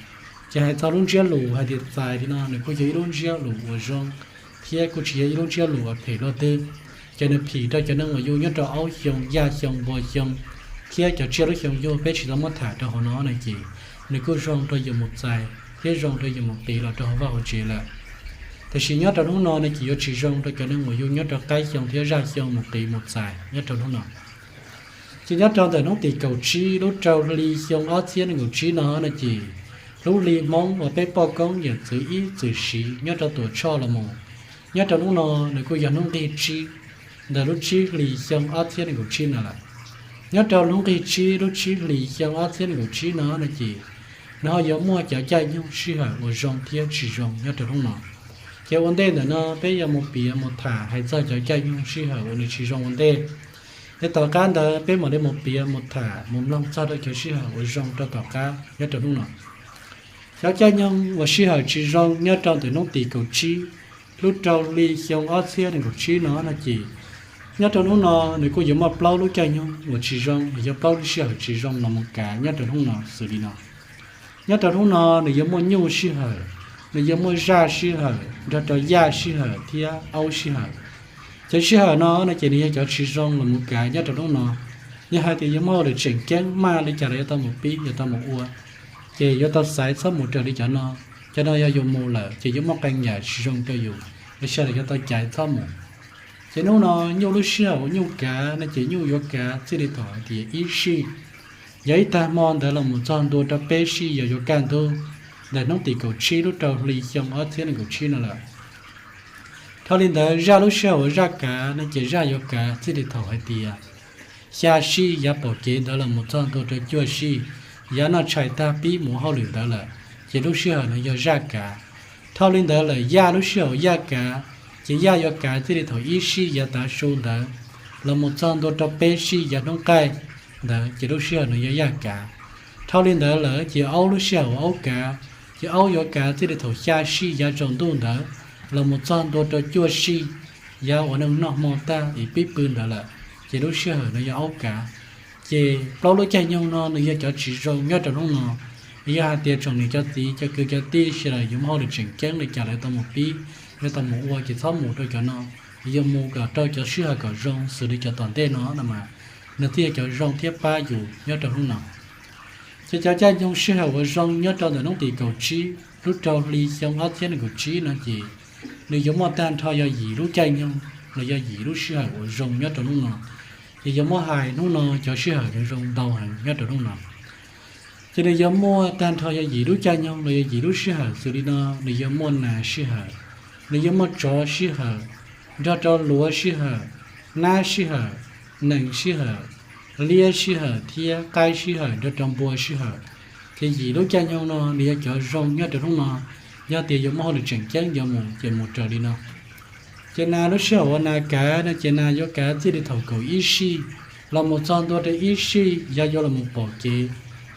Ces hais txog lub ntsiab lus hais tias txais li no, nws kuj yog ib lub ntsiab lus uas zoo, thiab kuj tsis yog ib lub ntsiab lus uas phem luaj twg. Ces nws phim rau cov neeg uas yug nyob rau aub xyoo, yaj xyoo, npua xyoo, thiab cov tsiaj lub xyoo yug peb tsis tau muab tham rau hauv no no ces nws kuj zoo rau yus mus txais thiab zoo rau yus mus qiv los rau hauv vaj hauv tsev lawm. Tiam sis nyob rau hnub no no ces yuav tsis zoo rau cov neeg uas yug nyob rau qaib xyoo thiab zaj xyoo mus qiv mus txais nyob rau hnub no. Ces nyob rau ntawm hnub tim kaum tsib lub rau hli xyoo ob txhiab nees nkaum tsib no no ces lub hli Hmoob uas peb poj koob yawm txwv ib txwm siv nyob rau Tuam Tshoj los mus, nyob rau hnub no nws kuj yog hnub nqig tsib ntawm lub tsib hlis xyoo ob txhiab nees nkaum tsib no lawm. Nyob rau hnub nqig tsib lub tsib hlis xyoo ob txhiab nees nkaum tsib no no ces nws ho yuav muaj cov caij nyoog sij hawm uas zoo thiab tsis zoo nyob rau hnub no. Ces ua ntej ntawm no peb yuav mus piav mus tham hais txog cov caij nyoog sij hawm uas nws tsis zoo ua ntej. Ces tom qab ntawd peb mam li mus piav mus tham mus mloog txog rau cov sij hawm uas zoo rau tom qab nyob rau hnub no. Cov caij nyoog uas sij hawm tsis zoo nyob rau ntawm hnub tim kaum tsib lub rau hli xyoo ob txhiab nees nkaum tsib no no ces nyob rau hnub no nws kuj yuav muaj plaub lub caij nyoog uas tsis zoo, yog plaub lub sij hawm tsis zoo los mus kav nyob rau hnub no xws li no. Nyob rau hnub no nws yuav muaj nyuj sij hawm, nws yuav muaj zaj sij hawm nrog rau yaj sij hawm thiab aub sij hawm. Cov sij hawm no no ces nws yog cov tsis zoo los mus kav nyob rau hnub no. Yog hais tias yuav muaj hauj lwm tseem ceeb maj li cas los yuav tau mus pib yuav tau mus ua, ces yuav tau xaiv txhob mus raws li cov no. Cov no yog yus mus lawm ces yuav muaj qee yam tsis zoo rau yus, es sawv daws yuav tau caiv txhob mus. Ces hnub no nyuj lub sij hawm uas nyuj kav no ces nyuj yuav kav txij li thaum hais tias ib sij, yog ib tag hmo ntawd los mus txog ntua rau peb sij yog yuav kaj ntug, ntawm hnub tim kaum tsib lub rau hli xyoo ob txhiab nees nkaum tsib no lawm. Dhau li ntawd zaj lub sij hawm uas zaj kav no ces zaj yuav kav txij li thaum hais tias xya sij yav pom kev ntawd los mus txog ntua rau cuaj sij yav noj tshais tag pib mus hauj lwm ntawd lawm, ces lub sij hawm no yog zaj kav. Dhau li ntawd lawm yaj lub sij hawm uas yaj kav, ces yaj yuav kav txij li thaum ib sij yav tav su ntawd los mus txog ntua rau peb sij yav hnub qaij ntawd, ces lub sij hawm no yog yaj kav. Dhau li ntawd lawm ces aub lub sij hawm uas aub kav, ces aub yuav kav txij li thaum xya sij yav tsaus ntuj ntawd los mus txog ntua rau cuaj sij yav uas neeg noj hmo tag es pib pw ntawd lawm, ces lub sij hawm no yog aub kav. Ces plaub lub caij nyoog no nws yog cov tsis zoo nyob rau hnub no. Yog hais tias tsoom niam cov txiv cov kwv cov tij sawv daws yuav muaj hauj lwm tseem ceeb li cas los yuav tau mus pib, yuav tau mus ua ces txhob mus rau cov no, yuav mus kom rau cov sij hawm kom zoo xws li cov tom ntej no no mas nws thiaj yog cov zoo thiab pab yus nyob rau hnub no. Ces cov caij nyoog sij hawm uas zoo nyob rau ntawm hnub tim kaum tsib lub rau hli xyoo ob txhiab nees nkaum tsib no ces nws yuav muaj tag nrho yog yim lub caij nyoog los yog yim lub sij hawm uas zoo nyob rau hnub no. Ces yuav muab hais hnub no cov sij hawm nws zoo ntau heev nyob rau hnub no. Ces nws yuav muaj tag nrho yog yim lub caij nyoog los yog yim lub sij hawm xws li no, nws yuav muaj nas sij hawm, nws yuav muaj tsov sij hawm, nrog rau luav sij hawm, nab sij hawm, nees sij hawm, liab sij hawm thiab qaib sij hawm nrog rau npua sij hawm. Ces yim lub caij nyoog no nws yog cov zoo nyob rau hnub no. Yog tias yuav muaj hauj lwm tseem ceeb yuav mus ces mus raws li no. Ces nas lub sij hawm uas nas kav no ces nas yuav kav txij li thaum kaum ib sij los mus txog ntua rau ib sij yav yuav los mus pom kev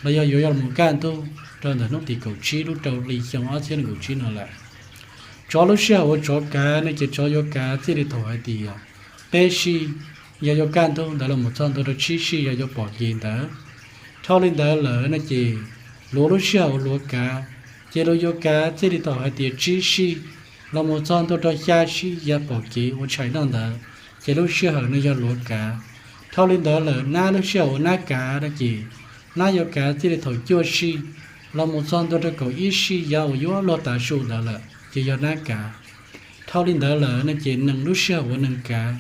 los yog yuav los mus kaj ntug rau ntawm hnub tim kaum tsib lub rau hli xyoo ob txhiab nees nkaum tsib no lawm. Tsov lub sij hawm uas tsov kav no ces tsov yuav kav txij li thaum hais tias peb sij yav yuav kaj ntug ntawd los mus txog ntua rau tsib sij yav yuav pom kev ntawd. Dhau li ntawd lawm no ces luav lub sij hawm uas luav kav, ces luav yuav kav txij li thaum hais tias tsib sij los mus txog ntua rau xya sij yav pom kev ua tshais noj ntawd, ces lub sij hawm no yog luav kav. Dhau li ntawd lawm nab lub sij hawm uas nab kav no ces nab yuav kav txij li thaum cuaj sij los mus txog ntua rau kaum ib sij yav uas yuav luag tav su ntawd lawm ces yog nab kav. Dhau li ntawd lawm no ces nees lub sij hawm uas nees kav,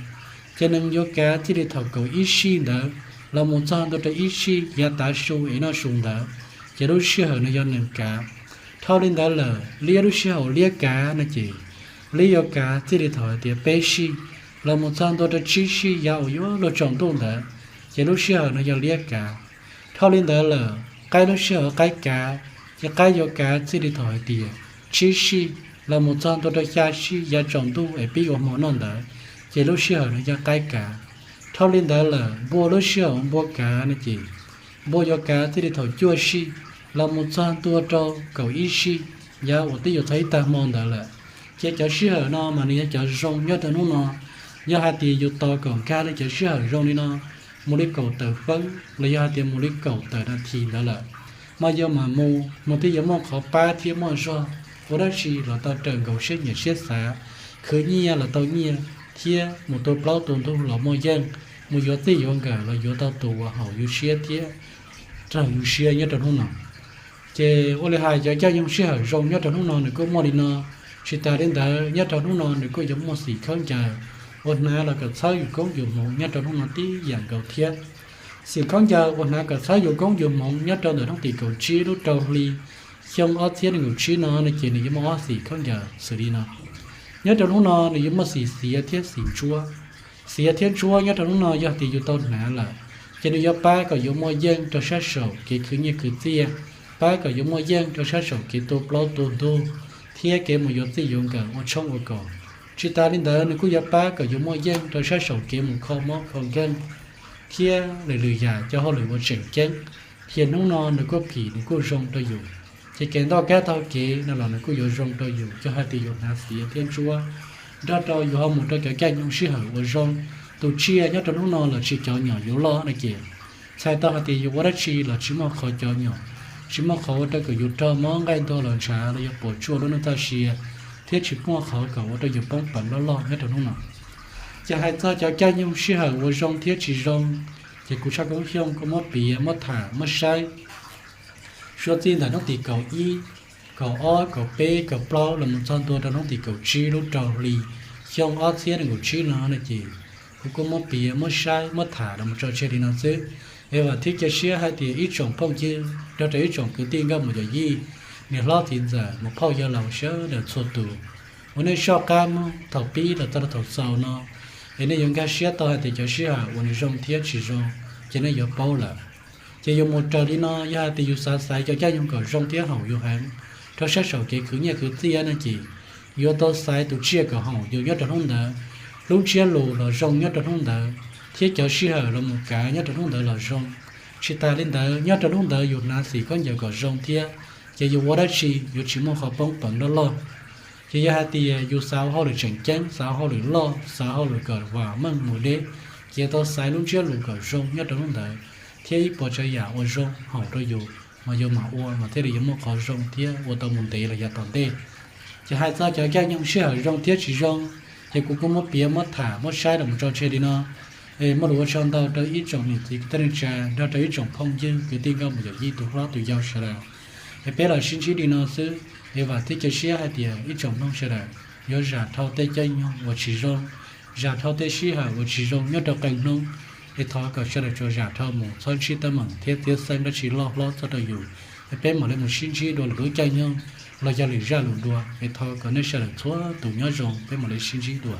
ces nees yuav kav txij li thaum kaum ib sij ntawd los mus txog ntua rau ib sij yav tav su es noj su ntawd, ces lub sij hawm no yog nees kav. Dhau li ntawd lawm liab lub sij hawm uas liab kav no ces liab yuav kav txij li thaum hais tias peb sij los mus txog ntua rau tsib sij yav uas yuav luag tsaus ntuj ntawd, ces lub sij hawm no yog liab kav. Dhau li ntawd lawm qaib lub sij hawm uas qaib kav, ces qaib yuav kav txij li thaum hais tias tsib sij los mus txog ntua rau xya sij yav tsaus ntuj es pib ua hmo noj ntawd, ces lub sij hawm no yog qaib kav. Dhau li ntawd lawm npua lub sij hawm uas npua kav no ces npua yuav kav txij li thaum cuaj sij los mus txog ntua rau kaum ib sij yav uas twb yuav txog ib tag hmo ntawd lawm. Ces cov sij hawm no mas nws yog cov zoo nyob rau hnub no. Yog hais tias yus tos kom nkag li cov sij hawm zoo li no, mus li kaum tawm feeb los yog hais tias mus li kaum tawm nas this ntawd lawm, mas yog mam mus, mas thiaj yuav muaj qhov pab thiab muaj zog. Ua dab tsi los tau raws nkaus siab nyiam siab xav, khwv nyiaj los tau nyiaj, thiab mus tua plaub tua ntug los muaj yeej, mus yuav txij yuav nkawm los yuav tau tus uas haum yus siab thiab raug yus siab nyob rau hnub no. Ces ua li hais cov caij nyoog sij hawm zoo nyob rau hnub no nws kuj muaj li no. Tsis tas li ntawd, nyob rau hnub no nws kuj yuav muaj xim khaub ncaws uas hnav los kom txhawb yus koob yus hmoov nyob rau hnub no tib yam nkaus thiab. Xim khaub ncaws uas hnav kom txhawb yus koob yus hmoov nyob rau ntawm hnub tim kaum tsib lub rau hli xyoo ob txhiab nees nkaum tsib no no ces nws yuav muaj ob xim khaub ncaws xws li no. Nyob rau hnub no nws yuav muaj xim xiav thiab xim ntsuab. Xiav thiab ntsuab nyob rau hnub no yog tias yus tau hnav lawm, ces nws yuav pab kom yuav muaj yeej rau sab saum kev khwv nyiaj khwv txiaj, pab kom yuav muaj yeej rau sab saum kev tua plaub tua ntug, thiab kev mus yuav txij yuav nkawm ua tshoob ua kos. Tsis tas li ntawd, nws kuj yuav pab kom yuav muaj yeej rau sab saum kev mus kho mob kho nkeeg thiab lwm lwm yam cov hauj lwm uas tseem ceeb. Ces hnub no nws kuj phim nws kuj zoo rau yus. Ces kev ntoj kab taug kev no los nws kuj yuav zoo rau yus, yog hais tias yus hnav xiav thiab ntsuab nrog rau yus ho mus rau cov caij nyoog sij hawm uas zoo. Tus tsiaj nyob rau hnub no los tsis cov nyom yuav loj no ces txhais tau hais tias yus ua dab tsi los tsis muaj qhov cov nyom, tsis muaj qhov ua rau kom yus raug mob nqaij ntuag los ntshav los yog puas tsuaj lub neej txoj sia, thiab tsis muaj qhov kom ua rau yus poob peev loj loj nyob rau hnub no. Ces hais txog cov caij nyoog sij hawm uas zoo thiab tsis zoo, ces kuv Tshaj Koob Xyooj kuj muab piav, muab tham, muab saib suav txij ntawm hnub tim kaum ib, kaum ob, kaum peb, kaum plaub los mus txog ntua rau hnub tim kaum tsib lub rau hli xyoo ob txhiab nees nkaum tsib no no ces kuv kuj muab piav, muab saib, muab tham los mus tso tseg li no xwb. Es vam thiab cia siab hais tias ib tsoom phooj ywg nrog rau ib tsoom kwv tij nkauj muam yawm yij, niam hlob txiv ntxawm, muam phauj yawg laus sawv daws txhua tus, uas nej soj qab mloog thaum pib los txog rau thaum xaus no, es nej yuav nkag siab tau hais tias cov sij hawm uas nws zoo thiab tsis zoo, ces nej yuav paub lawm. Ces yuav mus raws li no, yog hais tias yus xav xaiv cov caij nyoog kom zoo thiab haum yus heev rau sab saum kev khwv nyiaj khwv txiaj no ces yuav tau xaiv tus tsiaj kom haum yus nyob rau hnub ntawd, lub ntsiab lus los zoo nyob rau hnub ntawd, thiab cov sij hawm los mus kav nyob rau hnub ntawd los zoo. Tsis tas li ntawd, nyob rau hnub ntawd yus hnav xim khaub ncaws kom zoo thiab, ces yus ua dab tsi yuav tsis muaj qhov poob peev loj loj. Ces yog hais tias yus xav ua hauj lwm tseem ceeb, xav ua hauj lwm loj, xav ua hauj lwm kom vam meej mus deb, ces yuav tau xaiv lub ntsiab lus kom zoo nyob rau hnub ntawd, thiab ib puas tsav yam uas zoo haum rau yus mas yus mam ua mas thiaj li yuav muaj qhov zoo thiab ua tau mus ntev los yav tom ntej. Ces hais txog cov caij nyoog sij hawm zoo thiab tsis zoo, ces kuv kuj muab piav, muab tham, muab saib los mus tso tseg li no. Es muaj lus ua tsaug ntau rau ib tsoom niam txiv kwv tij neej tsa nrog rau ib tsoom phooj ywg kwv tij nkauj muam yawm yij tus hlob tus yau sawv daws. Es peb los sib ntsib li no xwb. Es vam thiab cia siab hais tias ib tsoom mloog sawv daws yuav zam dhau tej caij nyoog uas tsis zoo, zam dhau tej sij hawm uas tsis zoo nyob rau qee hnub. Es thov kom sawv daws tsuas zam dhau mus, txhob ntsib teeb meem thiab txiab xeeb dab tsi loj hlob txog rau yus. Es peb mam li mus sib ntsib dua lwm lub caij nyoog los yog lwm zaj lus dua. Es thov kom nej sawv daws txhua tus nyob zoo, peb mam li sib ntsib dua.